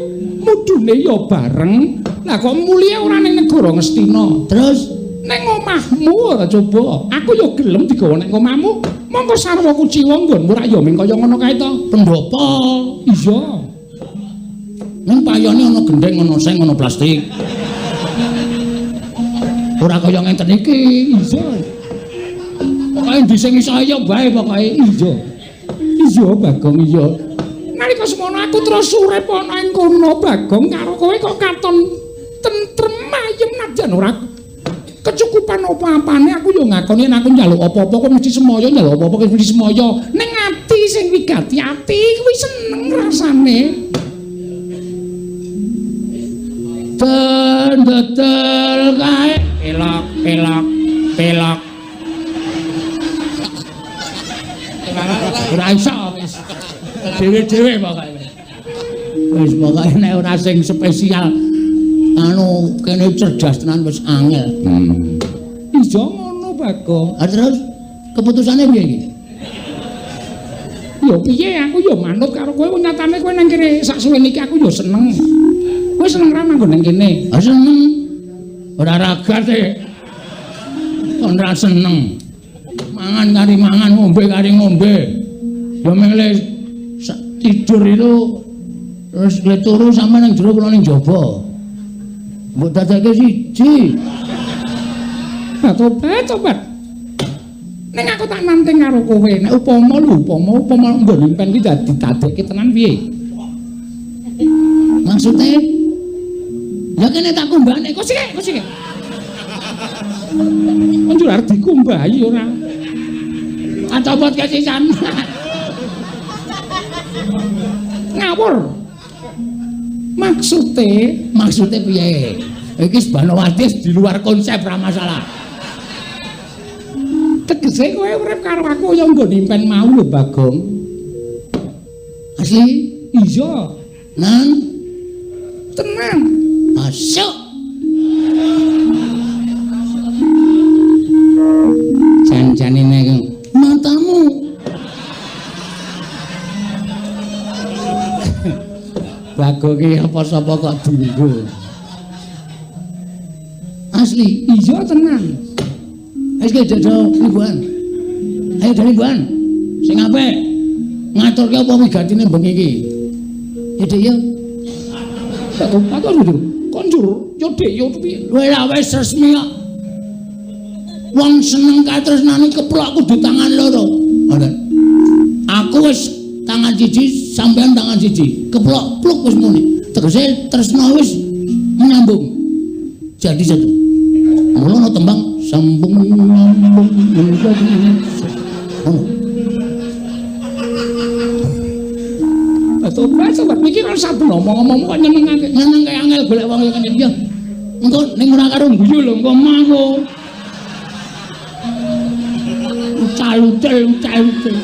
mudune ya bareng. Lah kok mulihe ora ning negara Ngastina. Terus ning omahmu ora coba. Aku ya gelem digawa ning omahmu. Mongko sarwa kuciwa nggonmu rak ya ming kaya ngono kae to. Pendopo. Iya. Ning payone ana gendheng, ana seng, ana plastik. Ora kaya ngenten iki. Iya. Pokoke ndi sing iso ya wae pokoke. Iya. Iya Bagong iya. Nalika semono aku terus urip ana ing kono Bagong karo kowe kok katon tentrem ayem nadyan ora kecukupan apa-apane aku ya ngakoni yen aku njaluk apa-apa kok mesti semoyo njaluk apa-apa kok mesti semoyo ning ati sing wigati ati kuwi seneng rasane. Dendel kae pelok pelok pelok ora iso wis dhewe-dhewe pokoke wis pokoke nek ora sing spesial anu kene cerdas tenan wis angel. Iya ngono Bagong. Ha terus keputusane piye iki? Ya piye aku ya manut karo kowe nyatane kowe nang kene sak suwene iki aku ya seneng. Kowe seneng ra manggon nang kene? Ha seneng. Ora ragat e. Kon ra seneng. Mangan kari mangan, ngombe kari ngombe. Ya mele tidur itu terus le turu sampe nang jero kula ning jaba. Mbok dadekke siji. Nah, tobat, tobat. Ning aku tak nanting karo kowe, nek upama lho, upama nggon impen ki dadi dadekke tenan piye? Maksude? Ya kene tak kumbahne, kok sik, kok sik. Njur arep dikumbahi ora. Acopot kesisan. Ngawur. Maksude, maksude piye? Iki Banowati di luar konsep ra masalah. Tegese kowe urip karo aku ya nggon impen mau lho Bagong. Asli? Iya. Nan tenan. Masuk. Jan-jane nek matamu. Bagong ki apa sapa kok dienggo. Asli, iya tenan. Wis ki jojo libuan. Ayo dari libuan. Sing apik. Ngaturke apa wigatine bengi iki? Ya Dik ya. Tak kok njur. Kok njur yo Dik yo piye? Kowe lah wis resmi kok. Wong seneng katresnane keplok kudu tangan loro. Ngoten. Aku wis tangan siji, sampean tangan siji. Keplok pluk wis muni. Tegese tresna wis menyambung. Jadi satu. Mula ana tembang sambung nyambung menjadi. Ngono. Tobat sobat iki kan saben omong-omong kok nyenengake. Nyenengke angel golek wong kene iki. Engko ning ora karo guyu lho engko mangko. Ucal-ucal ucal-ucal.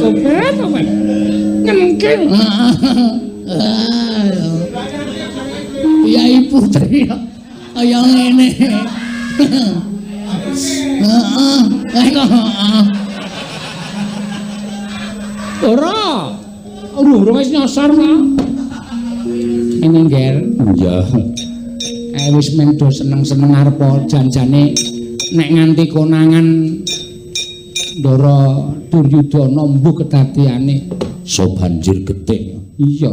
Tobat tobat. Ngengke. Piyai putri kaya ngene. Heeh. Ora. Urung wis nyosor ta. Ngene, Nger. Iya. Wis men do seneng-seneng arep janjane nek nganti konangan Ndara Duryudana mbuh kedadiane so banjir getih. Iya.